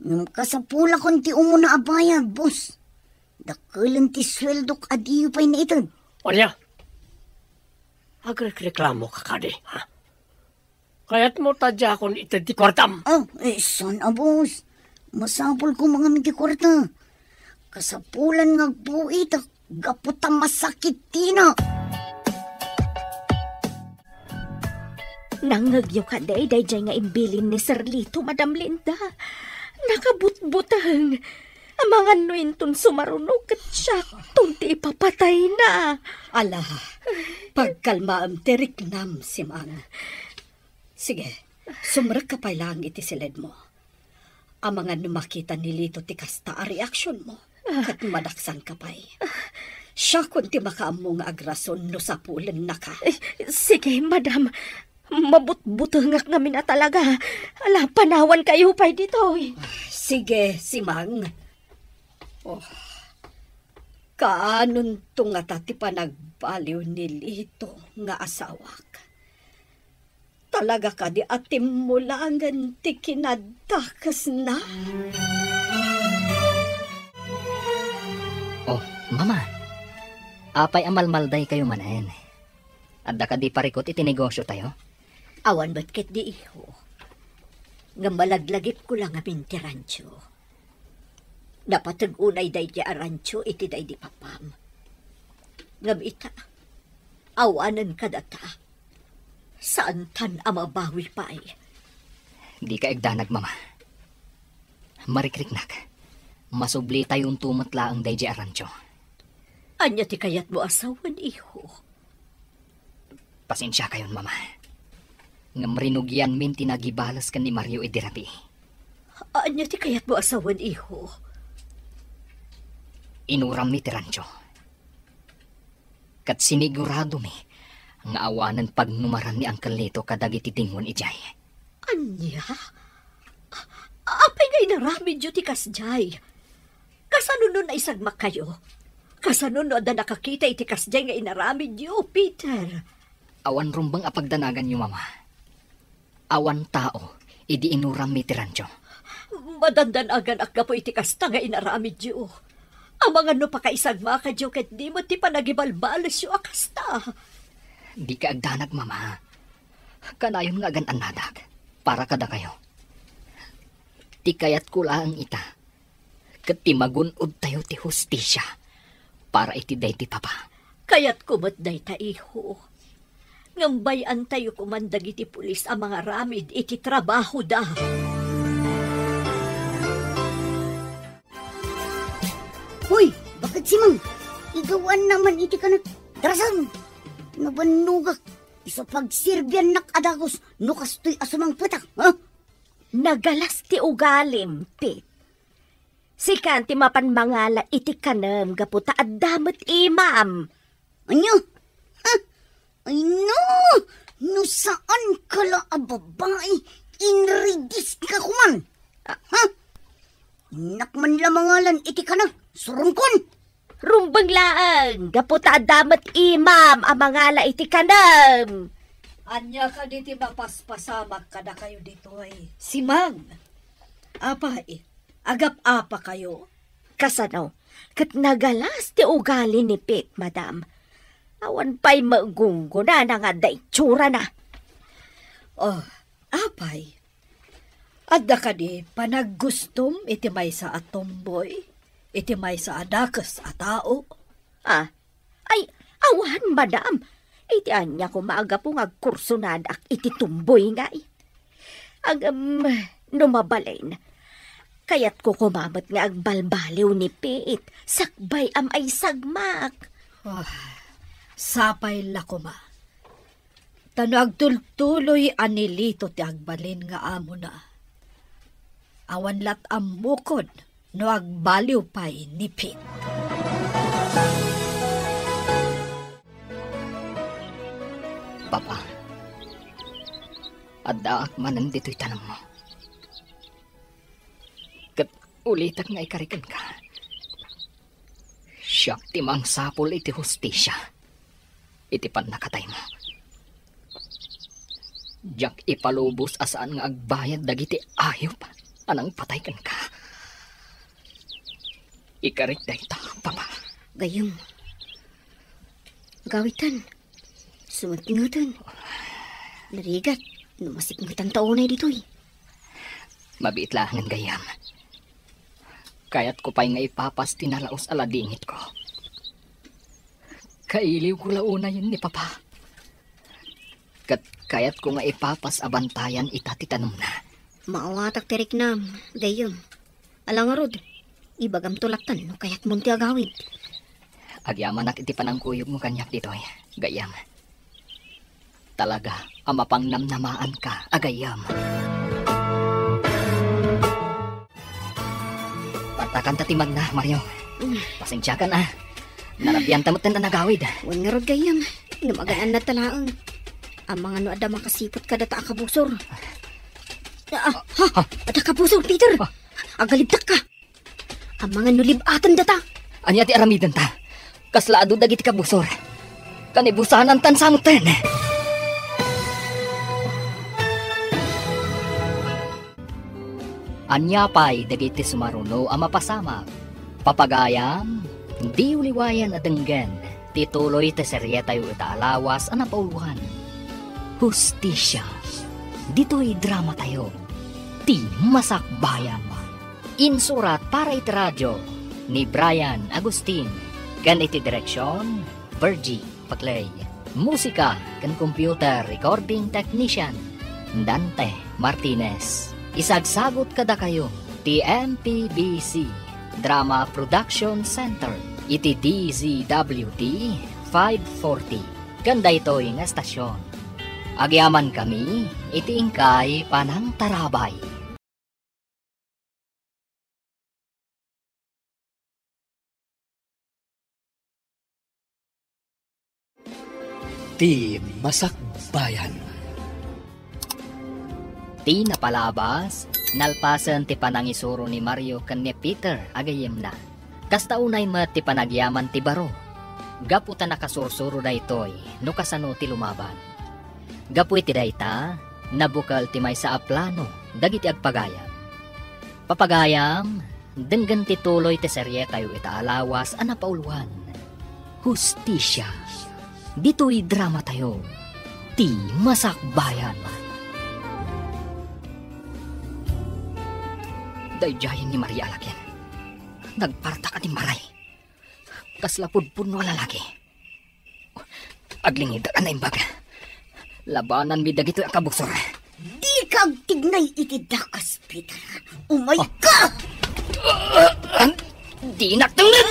Ngem kasapulakon ti umuna a bayad, boss. Dakkelen ti sueldok a diyo pay naited. Ania? Agrekreklamoka kadi, ha? Kayatmo ta diakon ited ti kuartam? Ah, eh, saan a, boss? Masapul koma ngamin ti kuarta. Kasapulan nga agbuitak gapu ta masakit tina. Nangngegyo kadi daydiay nga imbilin ni Sir Lito, Madam Linda? Nakabutbuteng. Amangan no inton sumaruno ket siakton ti ipapatayna. Ala, pagkalmaem ti riknam, Simang. Sige, sumrekka pay laeng iti siledmo. Amangan no makita ni Lito ti kasta a reaksionmo, ket madaksanka pay. Siakon ti makaammo nga agrason no sapulennaka. Eh, sige, madam. Mabutbutengak ngamin a talaga. Ala, panawankayo pay ditoy. Sige, Simang. Oh, kaanonto ngata ti panagbaliw ni Lito nga asawak? Talaga kadi a timmulangen ti kinadakesna? Oh, Mama. Apay a malmaldaykayo manen? Adda kadi parikut iti negosiotayo? Awan met ketdi, iho. Ngem malaglagipko la ngamin ti rancho. Napateg unay daydi a rancho iti daydi papam. Ngem ita, awanen kadata. Saantan a mabawi pay. Dika igdanag, Mama. Marikriknak. Masublitayonto met laeng daydi a rancho. Ania ti kayatmo a sawen, iho? Pasensiakayon, Mama. Ngem rinugianmin ti nagibales ken ni Mario idi rabii. Ania ti kayatmo a sawen, iho? Inurammi ti rancho. Ket siniguradomi nga awanen pagnumaran ni Uncle Lito kadagiti dingon idiay. Ania? A-, apay nga inaramidyo ti kasdiay? Kasano no naisagmakkayo? Kasano no adda nakakita iti kasdiay nga inaramidyo, Peter? Awan rumbeng a pagdanaganyo, Mama. Awan tao idi inurammi ti rancho. Madandanaganak gapu iti kasta nga inaramidyo. Amangan no pakaisagmakadyo ket di met ti panagibalbalesyo a kasta. Dika agdanag, Mama. Kanayon nga agan-annadak para kadakayo. Ti kayatko laeng ita, ket ti magun-odtayo ti hustisia para iti daydi papa. Kayatko met dayta, iho. Ngem bay-antayo koman dagiti pulis a mangaramid iti trabahoda. Hoy, bakit, Simang? Igawan naman iti kanak. Darasam! Nabannogak. Isu pagserbiannak a dagus no kastoy a sumangpetak, ha? Nagalas ti ugalim, Pete. Sikan ti mapan mangala iti kanem gapu ta adda met imam. Ania? Ha? Ay no! No saan ka la a babai, inridis ka koman. Ha? Innak man la mangalan iti kanem, surungkon. Rumbeng laeng, gapu ta adda met imam a mangala iti kanem. Ania kadi ti mapaspasamak kadakayo ditoy? Simang, apay, agap-apakayo? Kasano? Ket nagalas ti ugali ni Pete, madam. Awan pay magunggona nga adda itsurana. Oh, apay, adda kadi panaggustom iti maysa a tomboy, iti maysa a dakes a tao? Ah, ay, awan, madam. Iti ania koma a gapu nga agkursonadak iti tomboy ngay? Ngem, no mabalin, kayatko koma met nga agbalbaliw ni Pete, sakbay a maisagmak. Ah, sapay la koma. Ta no agtultuloy a ni Lito ti agbalin nga amona, awan lat' ammokod no agbaliw pay ni Pete. Papa, addaak manen ditoy tanemmo. Ket ulitek nga ikari kenka. Siak ti mangsapul iti hustisia iti pannakataymo. Diak ipalubos a saan nga agbayad dagiti ayup a nangpatay kenka. Ikarik dayta, Papa. Gayyem. Agawidtan. Sumipngeten. Narigat no masipngetan ta unay ditoy. Mabiit laengen, gayyem. Kayatko pay nga ipapas ti nalaus a ladingitko. Kailiwko la unay ni Papa. Ket kayatko nga ipapas a bantayan ita ti tanemna. Maawatak ti riknam, gayyem. Ala ngarud, ibagamto lattan no kayatmon ti agawid. Agyamanak iti panangkuyogmo kaniak ditoy, gayyem. Talaga a mapangnamnamaanka a gayyem. Partakan ta ti magna, Mario. Mm. Pasensiakan, a. Narabianta metten a nagawid. Wen ngarud, gayyem. No magan-annadta laeng. Amangan no adda makasiput kadata a kabusor. Ah, ha? Adda kabusor, Peter! Ah. Agalibdakka! Amangan no lib-atendata. Ania ti aramidenta? Kasla adu dagiti kabusor. Kanibusanantan sa metten. Ania pay dagiti sumaruno a mapasamak? Papagayam, diyo liwayan a denggen ti tuloy ti serietayo ita a lawas a napauluan. Hustisia. Ditoy dramatayo, ti Masakbayan. Insurat para iti radio ni Brian Agustin, ken iti direksion, Virgie Paclay. Musika ken computer recording technician, Dante Martinez. Isagsagut kadakayo ti M P B C Drama Production Center iti D Z W T five forty. Ken daytoy nga estasion, agyamankami iti inkay panangtarabay. Ti Masakbayan. Ti napalabas, nalpasen ti panangisuro ni Mario ken ni Peter a gayyemna. Kasta unay met ti panagyaman ti baro, gapu ta nakasursuro daytoy no kasano ti lumaban. Gapu iti dayta, nabukel ti maysa a plano dagiti agpagayam. Papagayam, denggen ti tuloy ti serietayo ita a lawas a napauluan, Hustisia. Ditoy dramatayo, ti Masakbayan. Daydiayen ni Maria a lakin. Nagpartak a dimmaray. Kasla pudpudno a lalaki. Aglingidak a naimbag. Labananmi dagitoy a kabusor. Dika agtignay iti dakas, Peter. Umayka! Ah! Dinak tengngen!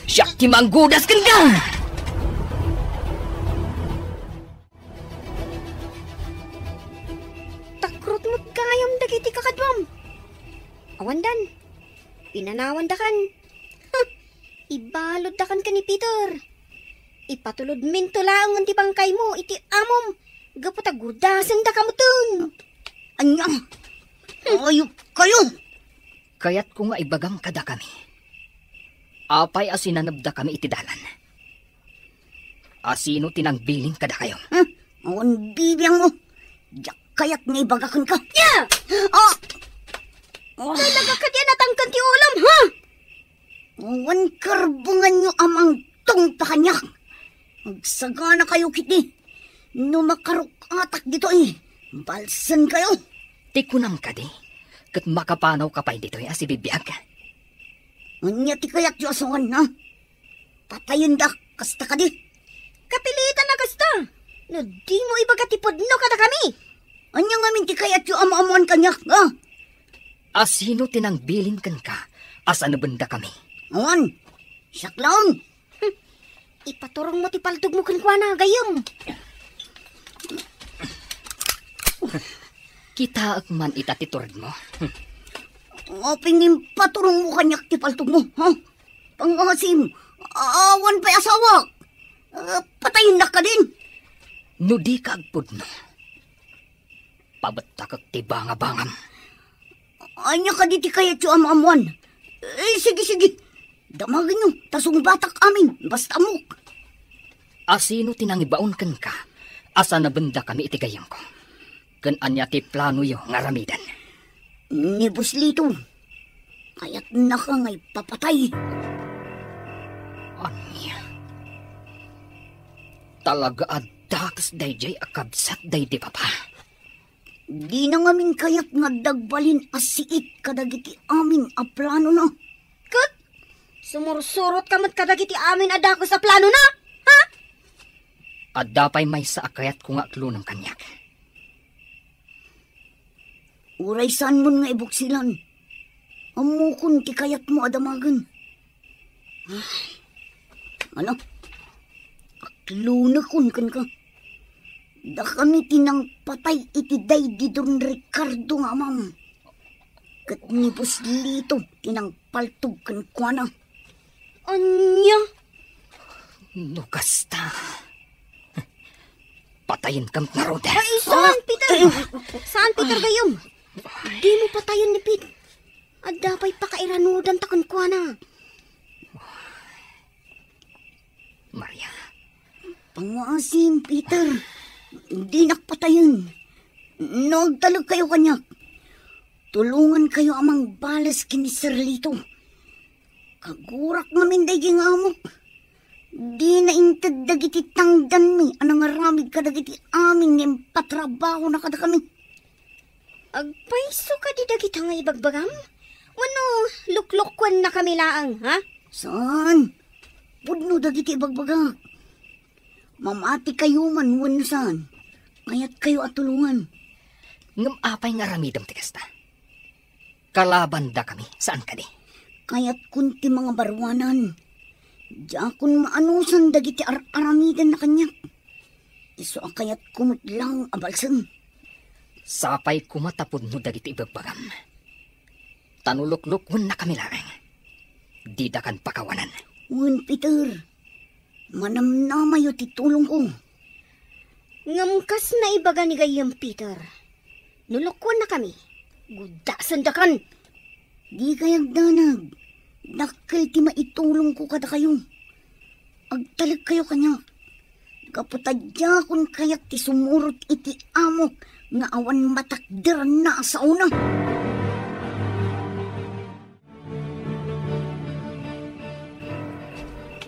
Siak ti manggudas kenka! Takrot met gayam dagiti kakaduam. Awandan, pinanawandakan. Huh! Ibaluddakan ken ni Peter. Ipatulodminto laengen ti bangkaymo iti amom gapu ta gurdasendaka metten. Ania? Ayupkayo! Kayatko nga ibagam kadakami. Apay a sinanebdakami iti dalan? Asino ti nangbilin kadakayo? Hmm? Awan bibiangmo. Diak kayat nga ibaga kenka. Ya! Ah! Ah! Talaga kadi a natangken ti ulom, ha? Awan karbenganyo a mangtungpa kaniak. Agsaganakayo ketdi. No makaruk-atak ditoy, balsenkayo. Ti kunam kadi, ket makapanawka pay ditoy a sibibiag? Ania ti kayatyo a suan, ha? Patayendak, kasta kadi? Kapilitan a kasta! No dimo ibaga ti pudno kadakami! Ania ngamin ti kayatyo a maammoan kaniak, ha? Asino ti nangbilin kenka a sanebendakami? Awan, siak laeng. Hmm. Ipaturongmo ti paltogmo kenkuana, gayyem. Kitaek man ita ti turedmo. Apay nga impaturongmo kaniak ti paltogmo, ha? Pangasim, awan pay asawak. Ah, patayennak kadin. No dika agpudno, pabettakek ti bangabangam. Ania kadi ti kayatyo a maammoan? Eh, sige, sige. Damagenyo, ta sungbatak amin, basta ammok. Asino ti nangibaon kenka a sanabendakami iti gayyemko? Ken ania ti planoyo nga aramiden? Ni Boss Lito, kayatnaka nga ipapatay. Ania? Talaga a dakes daydiay a kabsat daydi papa. Dina ngamin kayat nga adda agbalin a siit kadagiti amin a planona. Ket sumursurotka met kadagiti amin a dakes a planona? Ha? Adda pay maysa a kayatko nga aklonem kaniak. Uray saanmon nga ibuksilan, ammokon ti kayatmo a damagen. Ay, ano? Aklonekon kenka. Dakami ti nangpatay iti daydi Don Ricardo nga amam. Ket ni Boss Lito ti nangpaltog kenkuana. Ania? No kasta, patayenka met ngarud. Ay, saan, Peter? Saan, Peter, gayyem? Dimo patayen ni Pete. Adda pay pakairanudanta kenkuana. Maria. Panguasim, Peter. Dinak patayen. No agtalekkayo kaniak, tulongankayo a mangbales ken ni Sir Lito. Kagurak ngamin daydi nga amok. Dina inted dagiti tangdanmi a nangaramid kadagiti amin nga impatrabahona kadakami. Agpayso kadi dagita nga ibagbagam? Wenno luklukkuennakami laeng, ha? Saan. Pudno dagiti ibagbagak. Mamatikayo man wenno saan, kayatkayo a tulongan. Ngem apay nga aramidem ti kasta? Kalabandakami, saan kadi? Kayatkon ti mangabaruanan. Diakon maanusan dagiti ar-aramidenna kaniak. Isu a kayatko met laeng a balsem. Sapay koma ta pudno dagiti ibagbagam. Ta no luklukkuennakami laeng, didakan pakawanan. Wen, Peter, manamnamayo ti tulongko. Ngem kas naibaga ni gayyem, Peter, no lukkuennakami, gudasendakan. Dikay agdanag. Dakkel ti maitulongko kadakayo. Agtalekkayo kaniak. Gapu ta diakon kayat ti sumurot iti amok nga awan matakderanna a saona.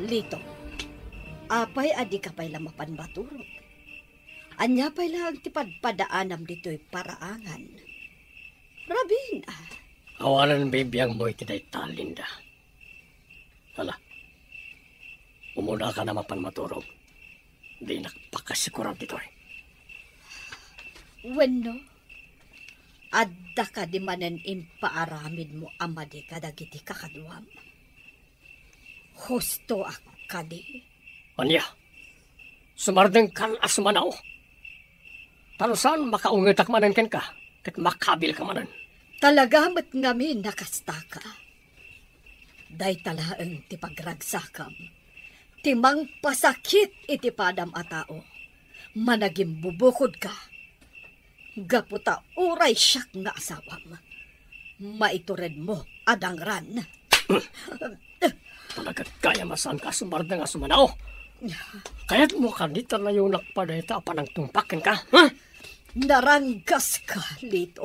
Lito, apay a dika pay la mapan maturog? Ania pay laeng ti padpadaanam ditoy paraangan? Rabin, a. Awanen bibiangmo iti dayta, Linda. Ala, umunaka a mapan maturog. Dinak pakasikuran ditoy. Wenno, adda kadi manen impaaramidmo a madi kadagiti kakaduam? Husto a kadi? Ania? Sumardengkan a sumanao? Ta no saan, makaungetak manen kenka, ket makabilka manen. Talaga met ngamin a kastaka. Dayta laeng ti pagragsakam, ti mangpasakit iti padam a tao. Managimbubukodka. Gapu ta uray siak nga asawam, maituredmo a dangran. Talaga gayam a saanka a sumardeng a sumanao. Kayatmo kadi ta layonak pay dayta a panangtungpak kenka, ha? Naranggaska, Lito.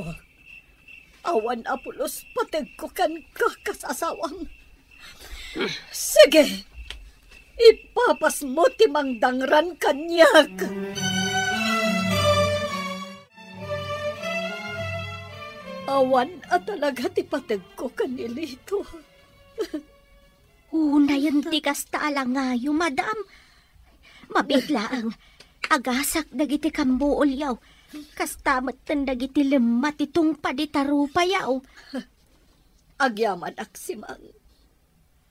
Awan a pulos pategko kenka kas asawam. Sige, ipapasmo ti mangdangran kaniak. Awan a talaga ti pategko ken ni Lito. Unayen ti kasta a langayo, madam. Mabiit laeng, agasak dagiti kambuolyo. Kasta metten dagiti lemma ti tungpad ita rupayo. Agyamanak, Simang.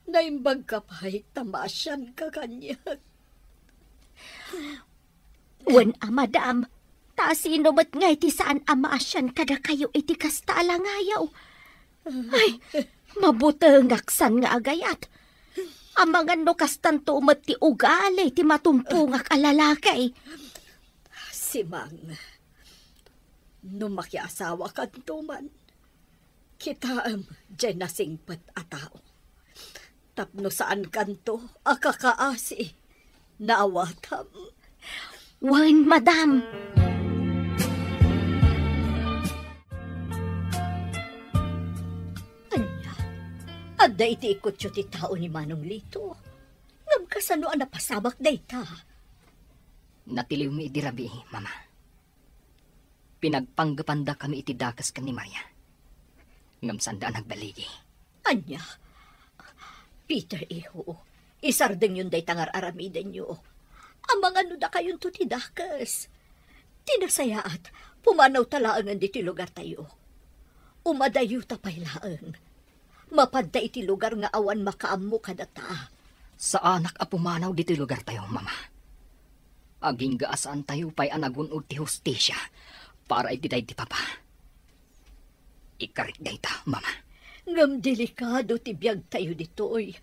Naimbagka pay ta maasianka kaniak. Wen a, madam, ta sino met ngay ti saan a maasian kadakayo iti kasta a langayo? Ay, mabutengak san nga agayat. Amangan no kastanto met ti ugali ti matumpongak a lalaki. Simang, no makiasawakanto man, kitaem diay nasingpet a tao. Tapno saankanto a kakaasi. Naawatam. Wen, madam. Ania, adda iti ikutyo ti tao ni Manong Lito? Ngem kasano a napasamak dayta? Natiliwmi idi rabii, Mama. Pinagpanggepandakkami iti dakes ken ni Maria. Ngem saanda a nagbaligi. Ania? Peter, iho, isardengyon dayta nga ar-aramidenyo. Amangan no dakayonto ti dakes. Ti nasayaat, pumanawta laengen ditoy lugartayo. Umadayota pay laeng. Mapanta iti lugar nga awan makaammo kadata. Saanak a pumanaw ditoy lugartayo, Mama. Agingga a saantayo pay a nagun-od ti hustisia para iti daydi Papa. Ikarik dayta, Mama. Ngem delikado ti biagtayo ditoy.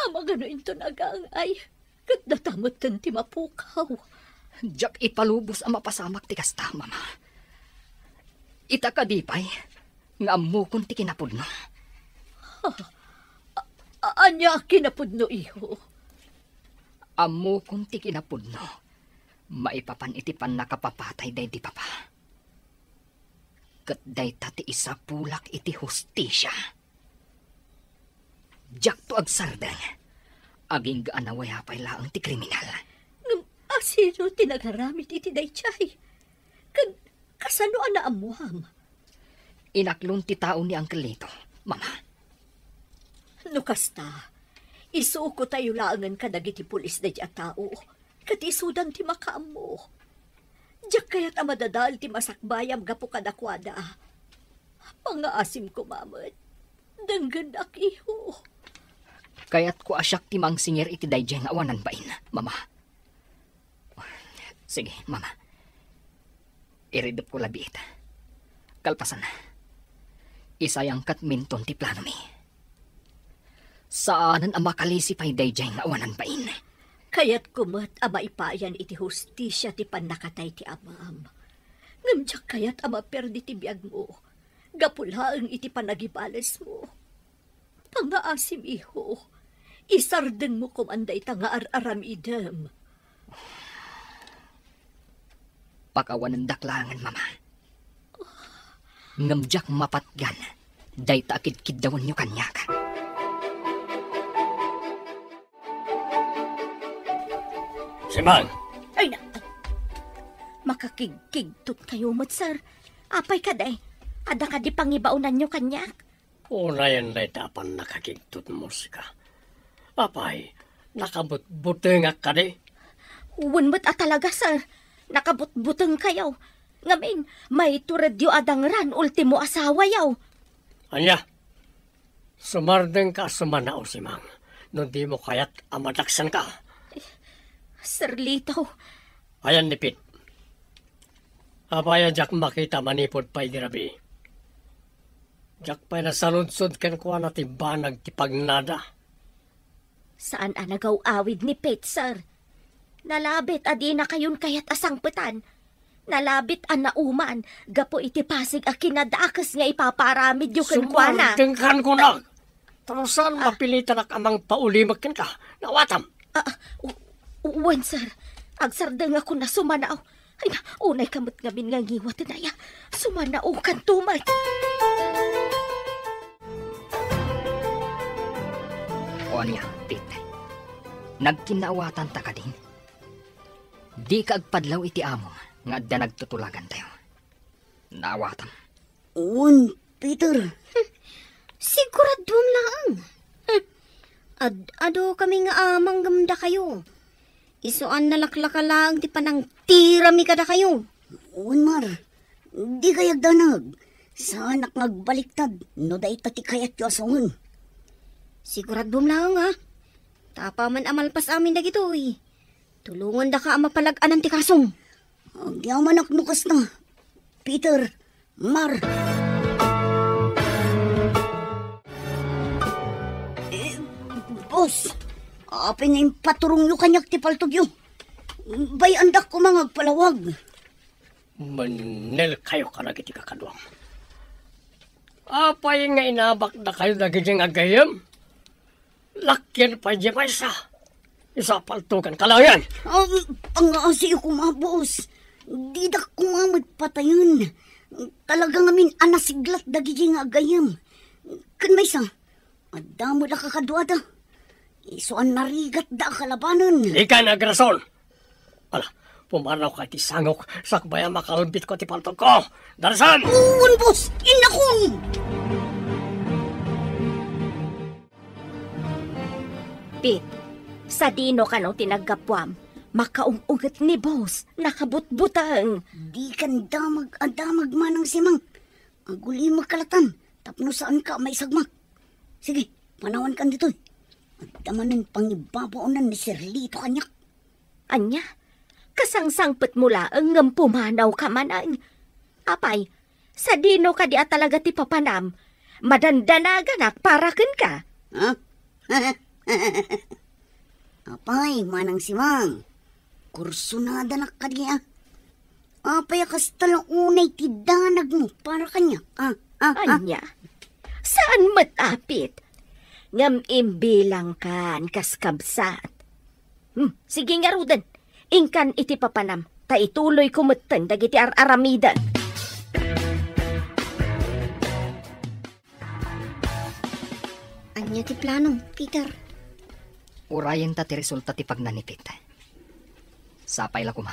Amangan no inton agaang-ay, ket data metten ti mapukaw. Diak ipalubos a mapasamak ti kasta, Mama. Ita kadi pay nga ammokon ti kinapudno. A-, a-, ania a kinapudno, iho? Ammokon ti kinapudno maipapan iti pannakapapatay daydi Papa. Ket dayta ti isapulak iti hustisia. Diakto agsardeng. Agingga a nawayaw pay laeng ti kriminal. Ngem asino ti nagaramid iti daydiay? Ken kasano a naammuam? Inaklon ti tao ni Uncle Lito, Mama. No kasta, isukotayo laengen kadagiti pulis daydiay a tao, ket isudan ti makaammo. Diak kayat a madadael ti masakbayam gapu kadakuada. Pangaasim koma met. Denggennak, iho. Kayatko a siak ti mangsingir iti daydiay nga awanan bain, Mama. Sige, Mama. Iridepko labiit. Kalpasan, isayangkat minton ti planomi. Saanen a makalisi pay daydiay nga awanan bain. Kayatko met a maipayan iti hustisia ti pannakatay ti amam. Ngem diak kayat a maperdi ti biagmo gapu laeng iti panagibalesmo. Pangaasim, iho. Isardengmo koman dayta nga ar-aramidem. Pakawanendak laengen, Mama. Ngem diak mapatgan dayta a kidkiddawanyo kaniak. Simang! Ay, na-, makakigkigtot kayo met, sir. Apay kadi? Adda kadi pangibaonanyo kaniak? Unayen dayta a pannakakigtotmo, sika. Apay, nakabutbutengak kadi? Wen met a talaga, sir. Nakabutbuteng kayo. Ngamin, maituredyo a dangran ultimo asawayo. Ania? Sumardengka a sumanao, Simang, no dimo kayat a madaksanka. Sir Lito. Ayan ni Pete. Apay a diak makita manipud pay idi rabii? Diak pay nasaludsod kenkuana ti banag ti pagnada. Saan a nagaw-awid ni Pete, sir. Nalabit a dinakayon kayat a sangpetan. Nalabit a nauman gapu iti pasig a kinadakes nga ipapaaramidyo kenkuana. Sumardengkan kunak! Tapno saan mapilitanak a mangpaulimek kenka. Naawatam! Ah, ah, u-, u-, wen, sir. Agsardengakon a sumanao. Ay, unayka met ngamin nga ngiwaten aya. Sumanaokanto met. O ania, Pete? Nagkinnaawatanta kadin? Dika agpadlaw iti amom nga adda nagtutulagantayo. Naawatam. Wen, Peter. Siguraduam laeng. Ad-adu kami nga amang ngem dakayo. Isu a nalaklaka laeng ti panangtirami kadakayo. Wen, Mar. Dikay agdanag. Saanak nga agbaliktad no dayta ti kayatyo a sawen. Siguraduam laeng, a. Ta apaman a malpas amin dagitoy, Tulongandaka a mapalag-anan ti kasom. Agyamanak no kasta, Peter, Mar. Eh, boss, apay nga impaturongyo kaniak ti paltogyo? Bay-andak koma nga agpalawag. Mannel kayo kadagiti kakaduam. Apay nga inabakdakayo dagiti nga gayyem? Lakyan pay di maysa. Isu a paltogan ka laengen. Ah, pangaasiyo koma, boss. Didak koma met patayen. Talaga ngamin a nasiglat dagiti nga gayyem. Ken maysa, adda met a kakaduada. Isu a narigatda a kalabanen. Dika nga agrason. Ala, pumarnawka iti sangok, sakbay a makalbitko ti paltogko. Darsan! Wen, boss! Innakon! Pete, sadino kano ti naggapuam? Makaung-unget ni boss, nakabutbuteng. Dikan damag a damag, Manang Simang. Agulimekka latta tapno saanka a maisagmak. Sige, panawankan ditoy. Adda manen pangibabaonan ni Sir Lito kaniak. Ania? Kasangsangpetmo laeng ngem pumanawka manen. Apay, sadino kadi a talaga ti papanam? Madandanaganak para kenka. Ha? Apay, Manang Simang, kursunadanak kadi a? Apay a kasta la unay ti danagmo para kaniak? Ah, ah, ah. Ania? Saan met a, Pete. Ngem imbilangkan kas kabsat. Hmm, sige ngaruden. Inkan iti papanam, ta ituloyko metten dagiti ar-aramidek. Ania ti planom, Peter? Urayenta ti resulta ti pagnanipit. Sapay la koma,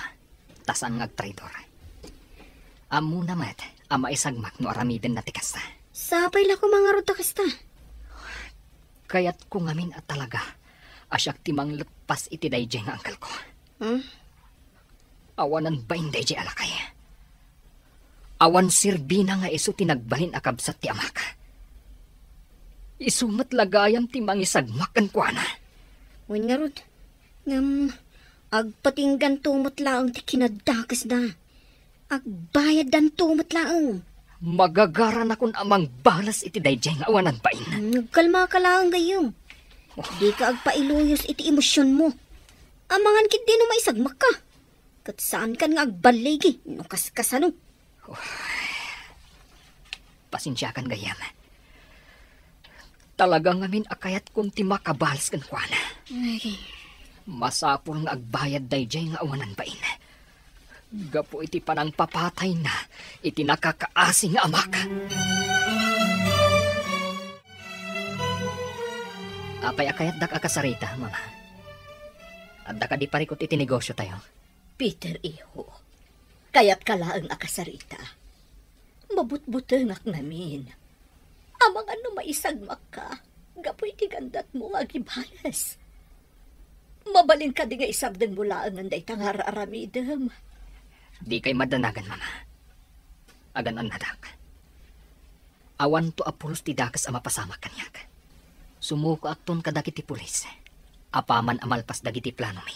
ta saan nga agtraidor. Ammona met a maisagmak no aramidenna ti kasta. Sapay la koma ngarud ta kasta. Kayatko ngamin a talaga a siak ti mangleppas iti daydiay nga angkelko. Hmm? Awanan bain daydiay a lakay. Awan serbina nga isu ti nagbalin a kabsat ti amak. Isu met la gayam ti mangisagmak kenkuana. Wen ngarud, ngem agpatingganto met laeng ti kinadakesda. Agbayaddanto met laeng. Magagaranakon a mangbales iti daydiay nga awanan bain. Hmm, agkalmaka laeng, gayyem. Oh. Dika agpailuyos iti emosionmo. Amangan ketdi no maisagmakka. Ket saankan nga agballigi no kaskasano. Pasensiakan, gayyem. Talaga ngamin a kayatkon ti makabales kenkuana. Ay. Masapul nga agbayad daydiay nga awanan bain. Gapu iti panangpapatayna iti nakakaasi nga amak. Apay a kayatdak a kasarita, Mama? Adda kadi parikut iti negosiotayo? Peter, iho, kayatka laeng a kasarita. Mabutbutengak ngamin. Amangan no maisagmakka gapu iti gandatmo nga agibales. Mabalin kadi nga isardengmo laengen dayta nga ar-aramidem? Dikay madanagan, Mama. Agan-annadak. Awanto a pulos ti dakes a mapasamak kaniak. Sumukoakton kadagiti pulis. Apaman a malpas dagiti planomi.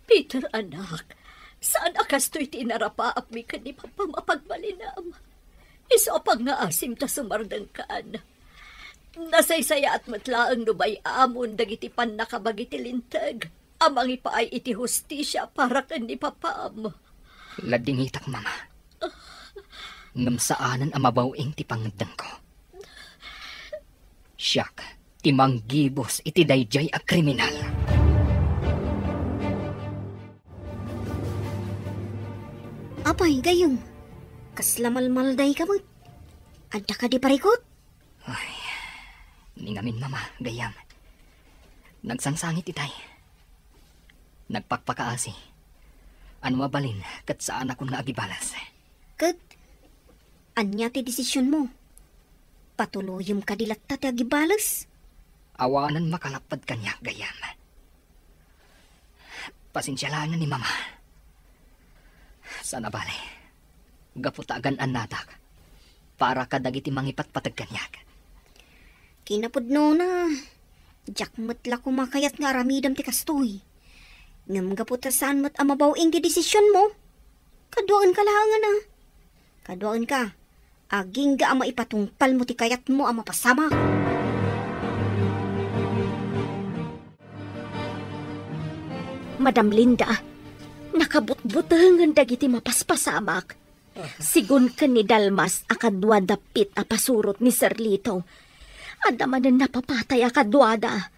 Peter, anak, saan a kastoy ti inarapaapmi ken ni Papam a pagbalinam? Isu a pangngaasim ta sumardengkan. Nasaysayaat met laeng no bay-amon dagiti pannakabagi ti Linteg a mangipaay iti hustisia para ken ni Papam. Ladingitak, Mama. Ngem saanen a mabaw-ing ti pangngeddengko. Siak ti manggibus iti daydiay a kriminal. Apay, gayyem, kasla malmaldayka met? Adda kadi parikut? Ay, ni ngamin, Mama, gayyem. Nagsangsangit itay. Nagpakpakaasi. Ano mabalin, ket saanakon nga agibales. Ket ania ti desisionmo? Patuloyem kadi latta ti agibales? Awanen makalapped kaniak, gayyem. Pasensia laengen ni Mama. Saan a bale, gapu ta agan-annadak para kadagiti mangipatpateg kaniak. Kinapudnona, diak met la koma kayat nga aramidem ti kastoy. Ngem gapu ta saan met a mabaw-ing ti desisionmo, kaduaenka laengen a. Kaduaenka, agingga a maipatungpalmo ti kayatmo a mapasamak. Madam Linda, nakabutbutengen dagiti mapaspasamak. Sigun ken ni Dalmas a kadua dapit a pasurot ni Sir Lito. Adda manen napapatay a kaduada.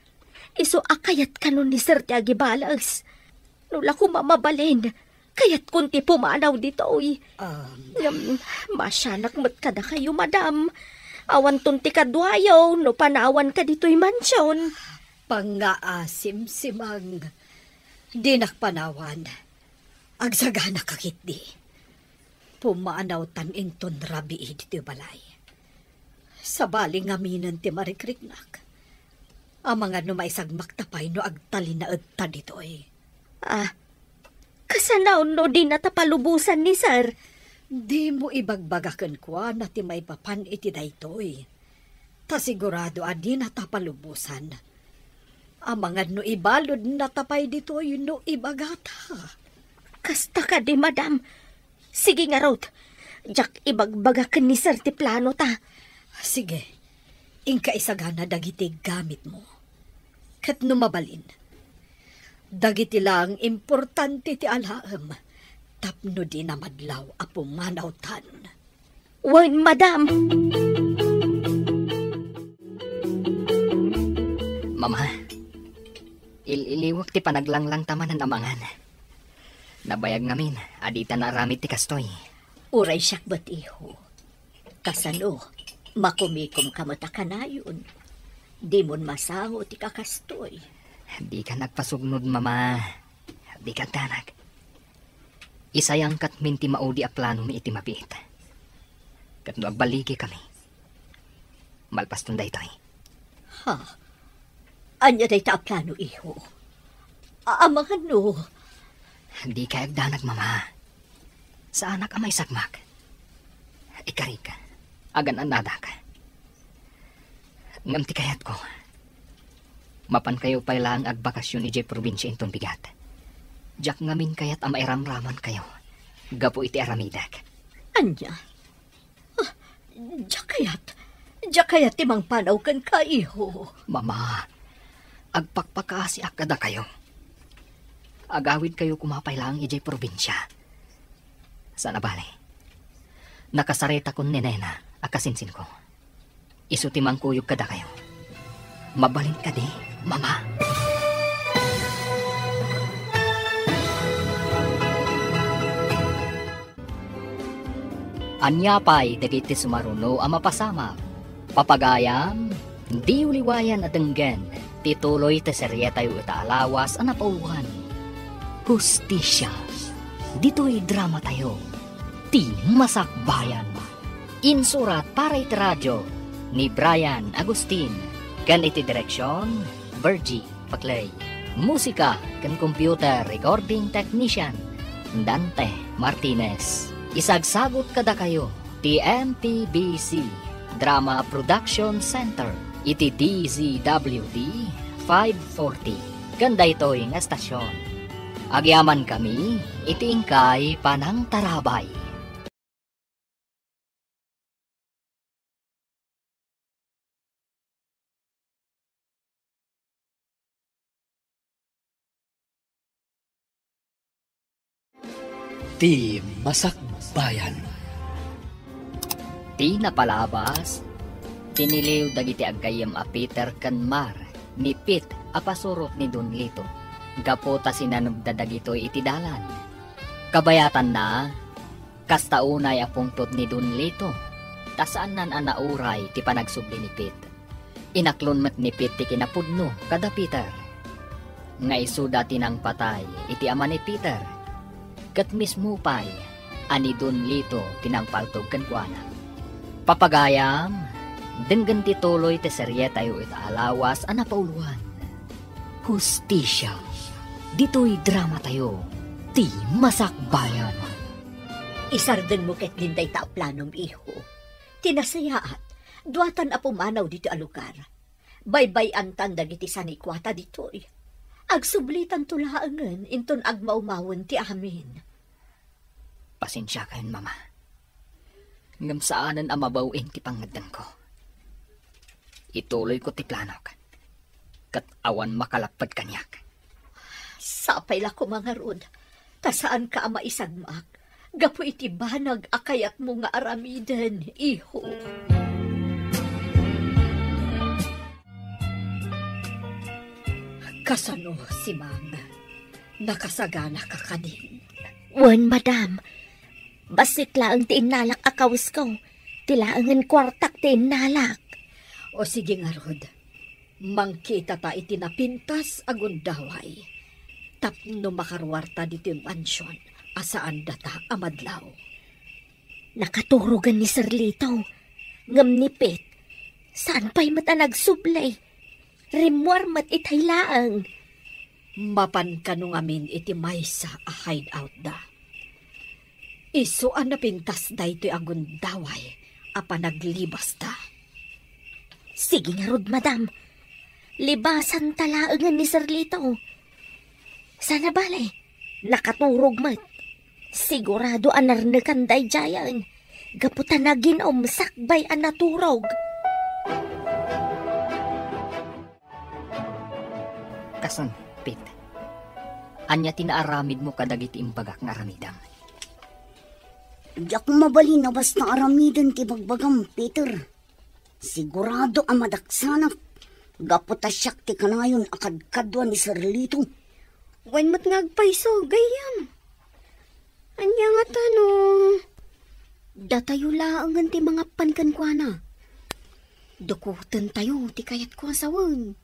Isu a kayat kano ni Sir ti agibales. No la koma mabalin, kayatkon ti pumanaw ditoy. Um. Ngem, masianak met kadakayo, madam. Awanton ti kaduayo no panawanka ditoy mansion. Pangngaasim, Simang. Dinak panawan. Agsaganaka ketdi. Pumanawtan inton rabii ditoy balay. Sabali ngaminen ti marikriknak. Amangan no maisagmakta pay no agtalinaedta ditoy. Ah, kasano no dinata palubosan ni Sir? Dimo ibagbaga kenkuana ti maipapan iti daytoy. Ta sigurado a dinata palubosan. Amangan no ibaludnata pay ditoy no ibagata. Kasta kadi, madam. Sige ngarud, diak ibagbaga ken ni Sir ti planota. Sige, inka isagana dagiti gamitmo. Ket no mabalin, dagiti laeng importante ti alaem tapno dina madlaw a pumanawtan. Wen, madam. Mama, il-iliwek ti panaglanglangta manen a mangan. Nabayag ngamin a dita naaramid ti kastoy. Uray siak met, iho. Kasano, makumikomka met a kanayon? Dimon masango ti kakastoy. Dika agpasugnod, Mama. Dika agdanag. Isayangkatmin ti maudi a planomi iti mabiit. Ket no agballigikami, malpaston daytoy. Ha? Ania dayta a plano, iho? A-, amangan no? Dika agdanag, Mama. Saanak a maisagmak. Ikarik, agan-annadak. Ngem ti kayatko, mapankayo pay laeng agbakasyon idiay probinsia inton bigat. Diak ngamin kayat a mairamramankayo gapu iti aramidek. Ania? Ah, diak kayat, diak kayat ti mangpanaw kenka, iho. Mama, agpakpakaasiak kadakayo. Agawidkayo koma pay laeng idiay probinsia. Saan a bale, nakasaretakon ni Nena a kasinsinko. Isu ti mangkuyog kadakayo. Mabalin kadi, Mama? Ania pay dagiti sumaruno a mapasamak? Papagayam, diyo liwayan a denggen ti tuloy ti serietayo ita a lawas a napauloan, Hustisia. Ditoy dramatayo, ti Masakbayan. Insurat para iti radio ni Brian Agustin, ken iti direksion, Virgie Paclay. Musika ken computer recording technician, Dante Martinez. Isagsagut kadakayo ti M P B C Drama Production Center iti D Z W T five forty ken daytoy nga estasion. Agyamankami iti inkay panangtarabay. Ti Masakbayan. Ti napalabas, tiniliw dagiti aggayyem a Peter ken Mar ni Pete a pasurot ni Don Lito, gapu ta sinanebda dagitoy iti dalan. Kabayatanna, kasta unay a pungtot ni Don Lito, ta saannan a nauray ti panagsubli ni Pete. Inaklon met ni Pete ti kinapudno kada Peter, nga isuda ti nangpatay iti ama ni Peter, ket mismo pay a ni Don Lito ti nangpaltog kenkuana. Papagayam, denggen ti tuloy ti serietayo ita a lawas a napauloan, Hustisia. Ditoy dramatayo, ti Masakbayan. Isardengmo ketdin dayta a planom, iho. Ti nasayaat, duatan a pumanaw ditoy a lugar. Baybay-antan dagiti sanikuata ditoy. Agsublitanto laengen inton agmawmawen ti amin. Pasensiakayon, Mama. Ngem saanen a mabaw-in ti pangngeddengko. Ituloyko ti planok, ket awan makalapped kaniak. Sapay la koma ngarud, ta saanka a maisagmak gapu iti banag a kayatmo nga aramiden, iho. Kasano, Simang? Nakasagana ka kadi? Wen, madam. Bassit laeng ti innalak a kawesko. Ti laengen kuartak ti innalak. O sige ngarud, mangkitata iti napintas a gundaway tapno makaruarta ditoy mansion a saan data a madlaw. Nakaturogen ni Sir Lito, ngem ni Pete, saan pay met a nagsubli. Rimmuar met itay laeng. Mapan kano ngamin iti maysa a hideout da. Isu a napintas daytoy a gundaway a panaglibasta. Sige ngarud, madam. Libasanta laengen ni Sir Lito. Saan a bale, nakaturog met. Sigurado a narnekan daydiayen, gapu ta nagin-om sakbay a naturog. Kasan, Pete? Ania ti naaramidmo kadagiti imbagak nga aramidem? Diak mabalin a basta aramiden ti bagbagam, Peter. Sigurado a madaksanak, gapu ta siak ti kanayon a kadkadua ni Sir Lito. Wen met nga agpayso, gayyem. Ania ngata no datayo laengen ti mangapan kenkuana? Dukotentayo ti kayatko a sawen.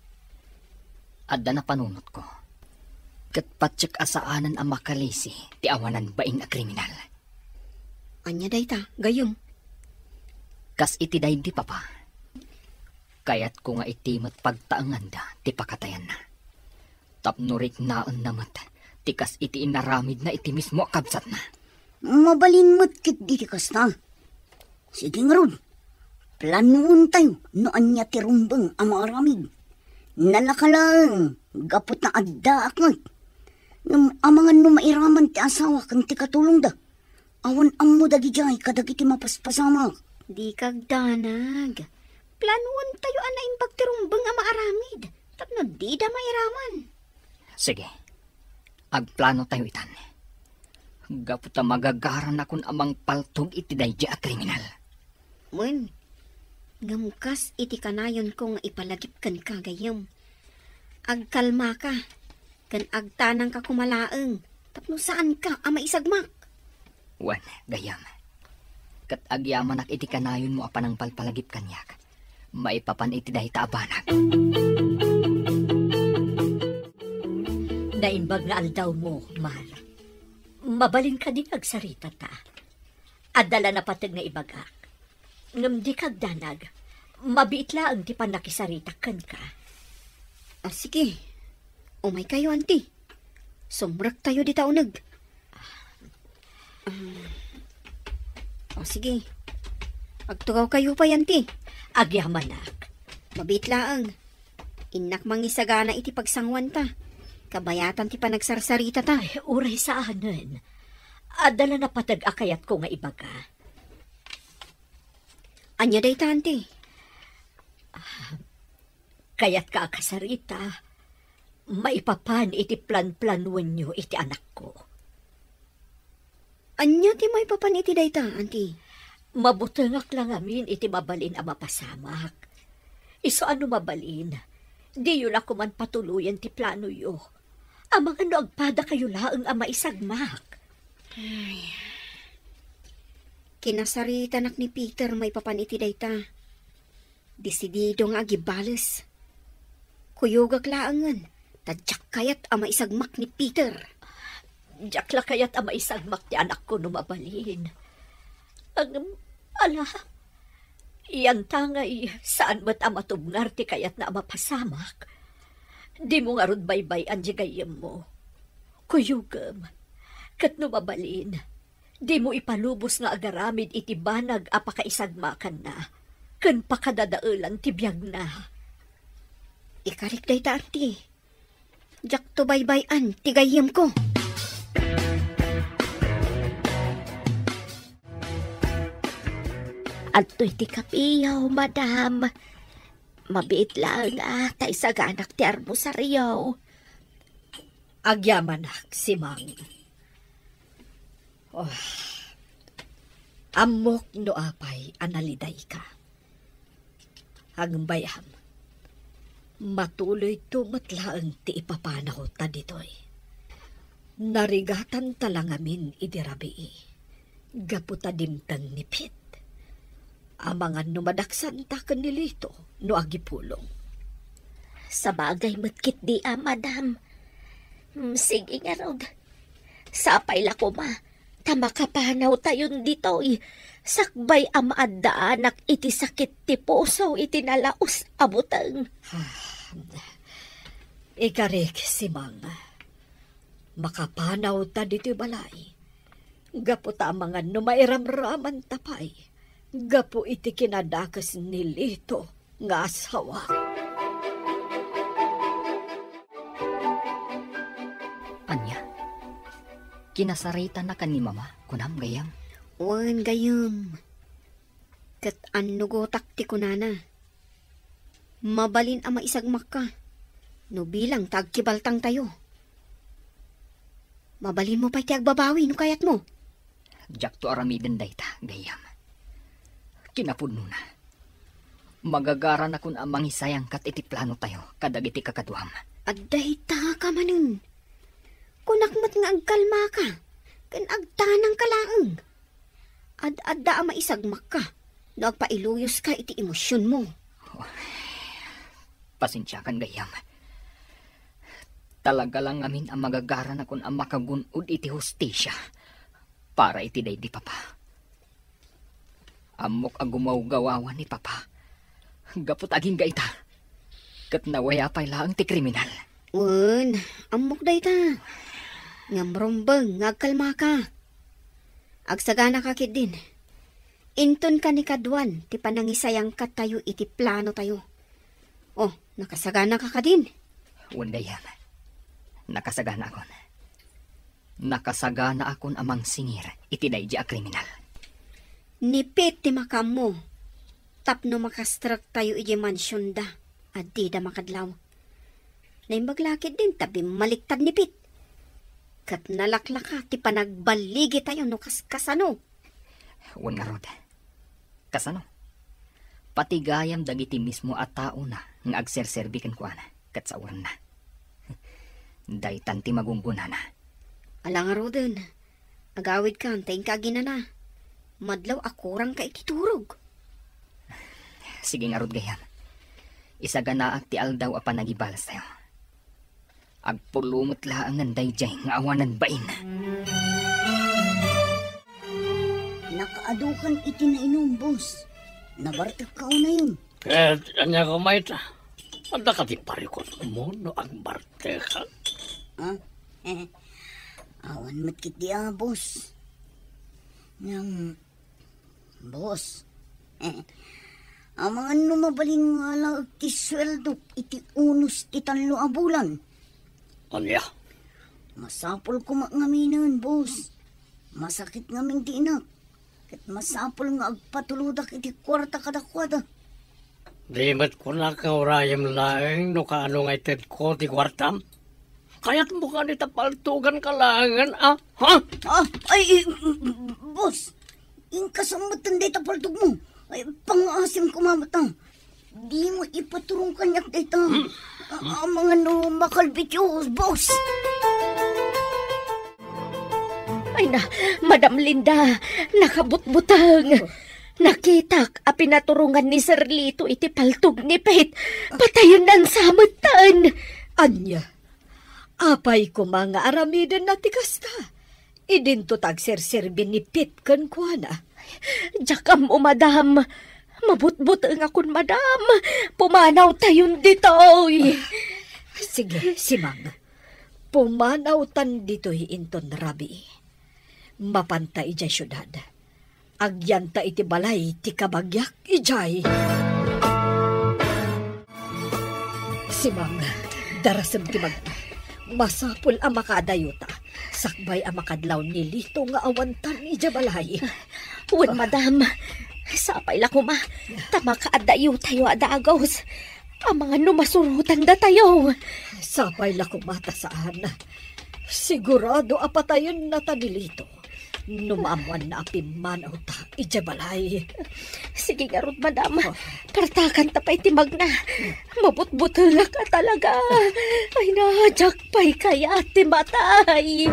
Adda napanunotko. Ket patiek a saanen a makalisi ti awanan bain a kriminal. Ania dayta, gayyem? Kas iti daydi, Papa. Kayatko nga iti met pagtaenganda ti pakatayanna. Tapno riknaenna met ti kas iti inaramidna iti mismo a kabsatna. Mabalin met ketdi ti kasta. Sige ngarud, planoentayo no ania ti rumbeng a maaramid. Nalaka laeng gapu ta addaak met. Ngem amangan no mairaman ti asawa ken ti katulongda. Awan ammo dagidiay kadagiti mapaspasamak. Dika agdanag. Planoentayo a naimbag ti rumbeng a maaramid tapno dida mairaman. Sige. Agplanotayo itan. Gapu ta magagaranakon a mangpaltog iti daydi a kriminal. Wen, ngem kas iti kanayonko nga ipalagip kenka, gayyem. Agkalmaka, ken agtanangka koma laeng, tapno saanka a maisagmak. Wen, gayyem. Ket agyamanak iti kanayonmo a panangpalpalagip kaniak maipapan iti dayta a banag. Naimbag nga aldawmo, Mar. Mabalin kadi nga agsaritata? Adda la napateg nga ibagak. Ngem dika agdanag, mabiit laeng ti pannakisaritak kenka. Ah, sige. Umaykayo, anti. Sumrektayo dita uneg. Ah. O, sige. Agtugawkayo pay, anti. Agyamanak. Mabiit laeng. Innak mangisagana iti pagsanguanta. Kabayatan ti panagsarsaritata. Ay, uray saanen. Adda la napateg a kayatko nga ibaga. Ania dayta, anti? Ah, kayatka a kasarita, maipapan iti planplanoenyo iti anakko. Ania ti maipapan iti dayta, anti? Mabutengak la ngamin iti mabalin a mapasamak. Isu a no mabalin, diyo la koman patuloyen ti planoyo. Amangan no agpadakayo laeng a maisagmak. Ay. Kinasaritanak ni Peter maipapan iti dayta. Desidido nga agibales. Kuyogak laengen, ta diak kayat a maisagmak ni Peter. Diak la kayat a maisagmak ti anakko no mabalin. Ngem, ala, iyanta ngay saan met a matubngar ti kayatna a mapasamak. Dimo ngarud baybay-an ti gayyemmo. Kuyogem, ket no mabalin, dimo ipalubos nga agaramid iti banag a pakaisagmakanna ken pakadadaelan ti biagna. Ikarik dayta, anti. Diakto baybay-an ti gayyemko. Adtoy ti kapiyo, madam. Mabiit laeng a ta isaganak ti armosario. Agyamanak, Simang. Oh, ammok no apay a nalidayka. Agbayam, matuloyto met laeng ti ipapanaw ta ditoy. Narigatanta la ngamin idi rabii, gapu ta dimteng ni Pete. Amangan no madaksanta ken ni Lito no agipulong. Sabagay met ketdi a, madam. Mm, sige ngarud. Sapay la koma ta makapanawtayon ditoy, sakbay a maaddaanak iti sakit ti puso iti nalaus a buteng. Ah, ikarik, Simang, makapanawta ditoy balay. Gapu ta amangan no mairamramanta pay gapu iti kinadakes ni Lito nga asawa. Ania? Kinasaritanaka ni Mama, kunam, gayyem? Wen, gayyem. Ket annugotak ti kunana. Mabalin a maisagmakka no bilang ta agkibaltangtayo. Mabalinmo pay ti agbabawi no kayatmo. Diakto aramiden dayta, gayyem. Kinapudnona, magagaranakon a mangisayangkat iti planotayo kadagiti kakaduam. Adda itaka manen. Kunak met nga agkalmaka ken agtanangka laeng. Ad-adda a maisagmakka no agpailuyoska iti emosionmo. Pasensiakan, gayyem. Talaga la ngamin a magagaranakon a makagun-od iti hustisia para iti daydi Papa. Ammok a gumawgawawan ni Papa gapu ta agingga ita, ket nawaya pay laeng ti kriminal. Wen, ammok dayta. Ngem rumbeng nga agkalmaka. Agsaganaka ketdin. Inton kanikaduan ti panangisayangkattayo iti planotayo. Oh, nakasaganaka kadin? Wen, gayyem. Nakasaganaakon. Nakasaganaakon a mangsingir iti daydi a kriminal. Ni Pete ti makaammo tapno makastrektayo idiay mansionda a dida makadlaw. Naimbag la ketdin ta bimmaliktad ni Pete. Ket nalaklaka ti panagballigitayo no kaskasano. Wen ngarud. Kasano? Pati gayam dagiti mismo a taona nga agserserbi kenkuana ket saorenna. Daytan ti magunggonana. Ala ngaruden, agawidkan ta inka aginana. Madlaw a kurangka iti turog. Sige ngarud, gayyem. Isaganaak ti aldaw a panagibalastayo. Agpulong met laengen daydiay nga awanan bain. Nakaadukan iti nainum, boss. Nabartekka unayon. Ket ania koma ita? Adda kadi parikutmo no agbartekak? Ah? Awan met ketdi a, boss. Ngem, boss, amangan no mabalin nga alaek ti sueldok iti unos ti tallo a bulan. Ania? Masapul koma ngaminen, boss. Masakit ngamin ti inak. Ket masapul nga agpatulodak iti kuarta kadakuada. Di met kunak nga urayem laeng no kaano nga itedko ti kuartam? Kayatmo kadi ta paltuganka laengen, a? Ha? Ah, ay, eh, boss, inka sa metten dayta paltogmo. Ay, pangngaasim koma met, a. Dimo ipaturong kaniak dayta. Hmm? A-, amangan no makalbitios, boss. Ay na, Madam Linda, nakabutbuteng. Nakitak a pinaturongan ni Sir Lito iti paltog ni Pete. Patayennan sa metten. Ania? Apay koma nga aramidenna ti kasta? Idinto ta agserserbi ni Pete kenkuana. Diak ammo, madam. Mabutbutengakon, madam. Pumanawtayon ditoy. Sige, Simang. Pumanawtan ditoy inton rabii. Mapanta idiay siudad. Agyanta iti balay ti kabagiak idiay. Simang, darasem ti bagto. Masapul a makaadayuta, sakbay a makadlaw ni Lito nga awantan idiay balay. Wen, madam, sapay la koma, ta makaadayutayo a dagus. Amangan no masurotan datayo. Sapay la koma ta saan. Sigurado a patayenna ta ni Lito. No maammoanna a pimmanawta idiay balay. Sige ngarud, madam. Oh. Partakanta pay ti magna. Mabutbutelak a talaga. Ay, nadiak pay kayat ti matay.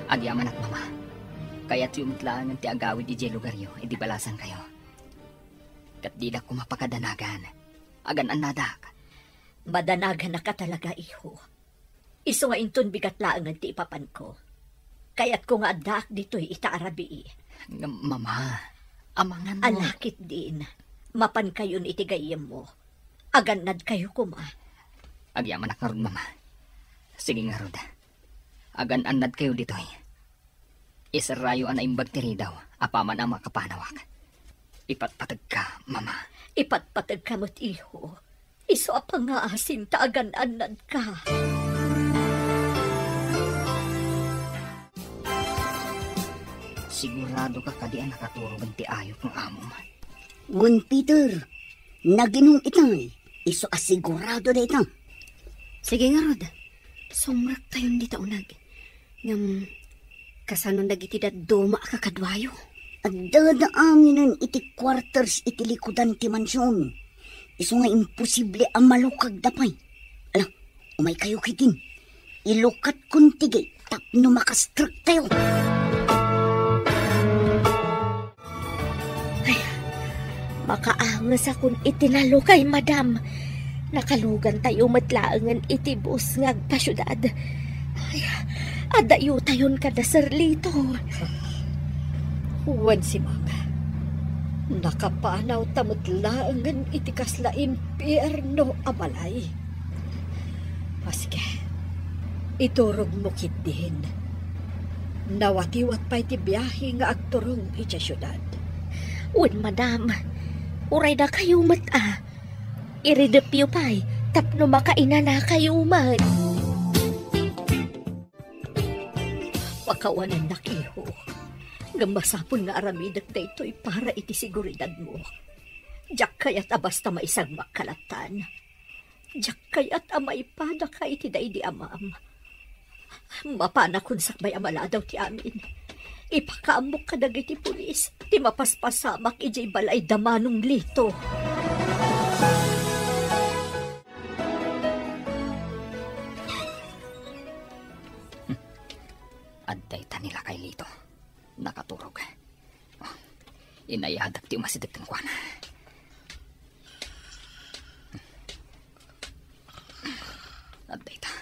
Agyamanak, mama. Kayatyo met laengen ti agawid idiay lugaryo idi balasangkayo. Ket didak koma pakadanagan. Agan-annadak. Madanaganak a talaga, iho. Isu nga inton bigat laengen ti ipapanko. Kayatko nga addaak ditoy ita a rabii. Ngem, mama, amangan no... Ala ketdin, mapankayon iti gayyemmo. Agan-annadkayo koma. Agyamanak ngarud, mama. Sige ngarud. Agan-annadkayo ditoy. Iserrayo a naimbag ti ridaw apaman a makapanawak. Ipatpategka, mama. Ipatpategka met, iho. Isu a pangngaasim ta agan-annadka. Siguradoka kadi a nakaturogen ti ayup nga amom? Wen, Peter, naginum itay. Isu a sigurado dayta. Sige ngarud, sumrektayon dita uneg. Ngem, kasano dagiti dadduma a kakaduayo? Addada aminen iti quarters iti likudan ti mansion. Isu nga imposible a malukagda pay. Ala, umaykayo ketdin. Ilukatkon ti gate tapno makastrektayo. Ay, makaangesakon iti nalukay, madam. Nakalugantayo met laengen iti bus nga agpasiudad. Ay, addayotayon kada Sir Lito. Wen, Simang, nakapanawta met laengen iti kasla impierno a balay. A, sige. Iturogmo ketdin. Nawatiwat pay ti biahe nga agturong idiay siudad. Wen, madam, uray dakayo met a. Iridepyo pay tapno makainanakayo met. Pakawanennak, iho. Ngem masapul nga aramidek daytoy para iti seguridadmo. Diak kayat a basta maisagmak ka lattan. Diak kayat a maipadaka iti daydi amam. Mapanakon sakbay a maladaw ti amin. Ipakaammok kadagiti pulis ti mapaspasamak idiay balay da Manong Lito. Adda ita ni Lakay Lito. Nakaturog. Inayadak ti umasideg kenkuana. Adda ita.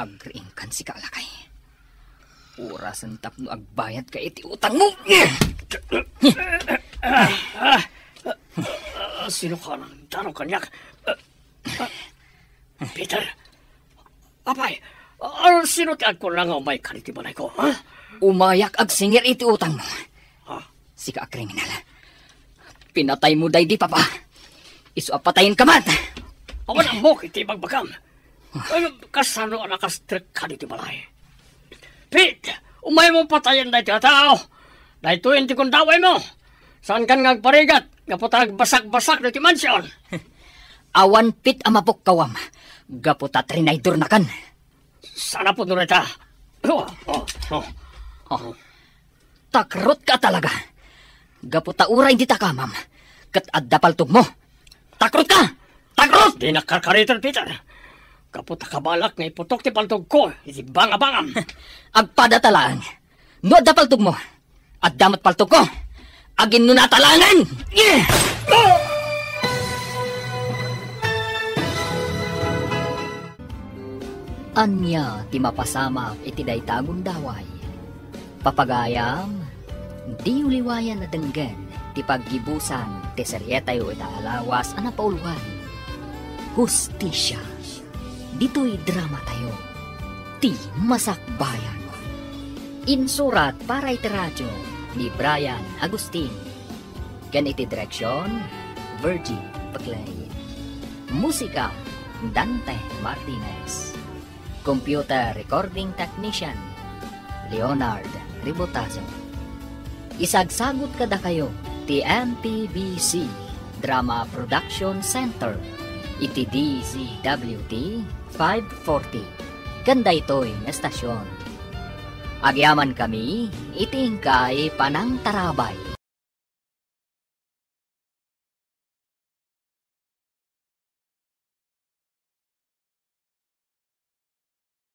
Agriingkan sika, Lakay. Orasen tapno agbayadka iti utangmo. Ah, sino ka nang daro kaniak? Peter, apay, a-, a-, sino ti agkuna nga umayka iti balayko, ha? Umayak agsingir iti utangmo. Ha? Sika a kriminal. Pinataymo daydi papa. Isu a patayenka met. Awan ammok iti ibagbagam. Ay, kasano a nakastrekka iti balay? Pete, umaymo patayen daytoy a tao. Daytoyen ti gundawaymo. Saankan nga agparigat gapu ta agbasakbasak daytoy mansion. Awan pit a mapukkawam gapu ta trinaydornakan. Saan a pudno dayta? Oh, oh, oh. Oh. Takrotka a talaga. Gapu ta uray dita kamam, ket adda paltogmo. Takrotka! Takrot! Dinak karkariten, Peter. Gapu ta kabalak nga iputok ti paltogko iti bangabangam. Agpadata laeng. No adda paltogmo, adda met paltogko. Aginnunata laengen! Ania ti mapasamak iti dayta a gundaway? Papagayam, diyo liwayan a denggen ti paggibusan ti serietayo ita a lawas a napauluan, Hustisia. Ditoy dramatayo, Ti Masakbayan. Insurat para iti radio ni Brian Agustin. Ken iti direksion, Virgie Paclay. Musika, Dante Martinez. Computer Recording Technician, Leonard Ribotazo. Isagsagut kadakayo ti M P B C Drama Production Center iti D Z W T five forty. Ken daytoy nga estasion, agyamankami iti inkay panangtarabay.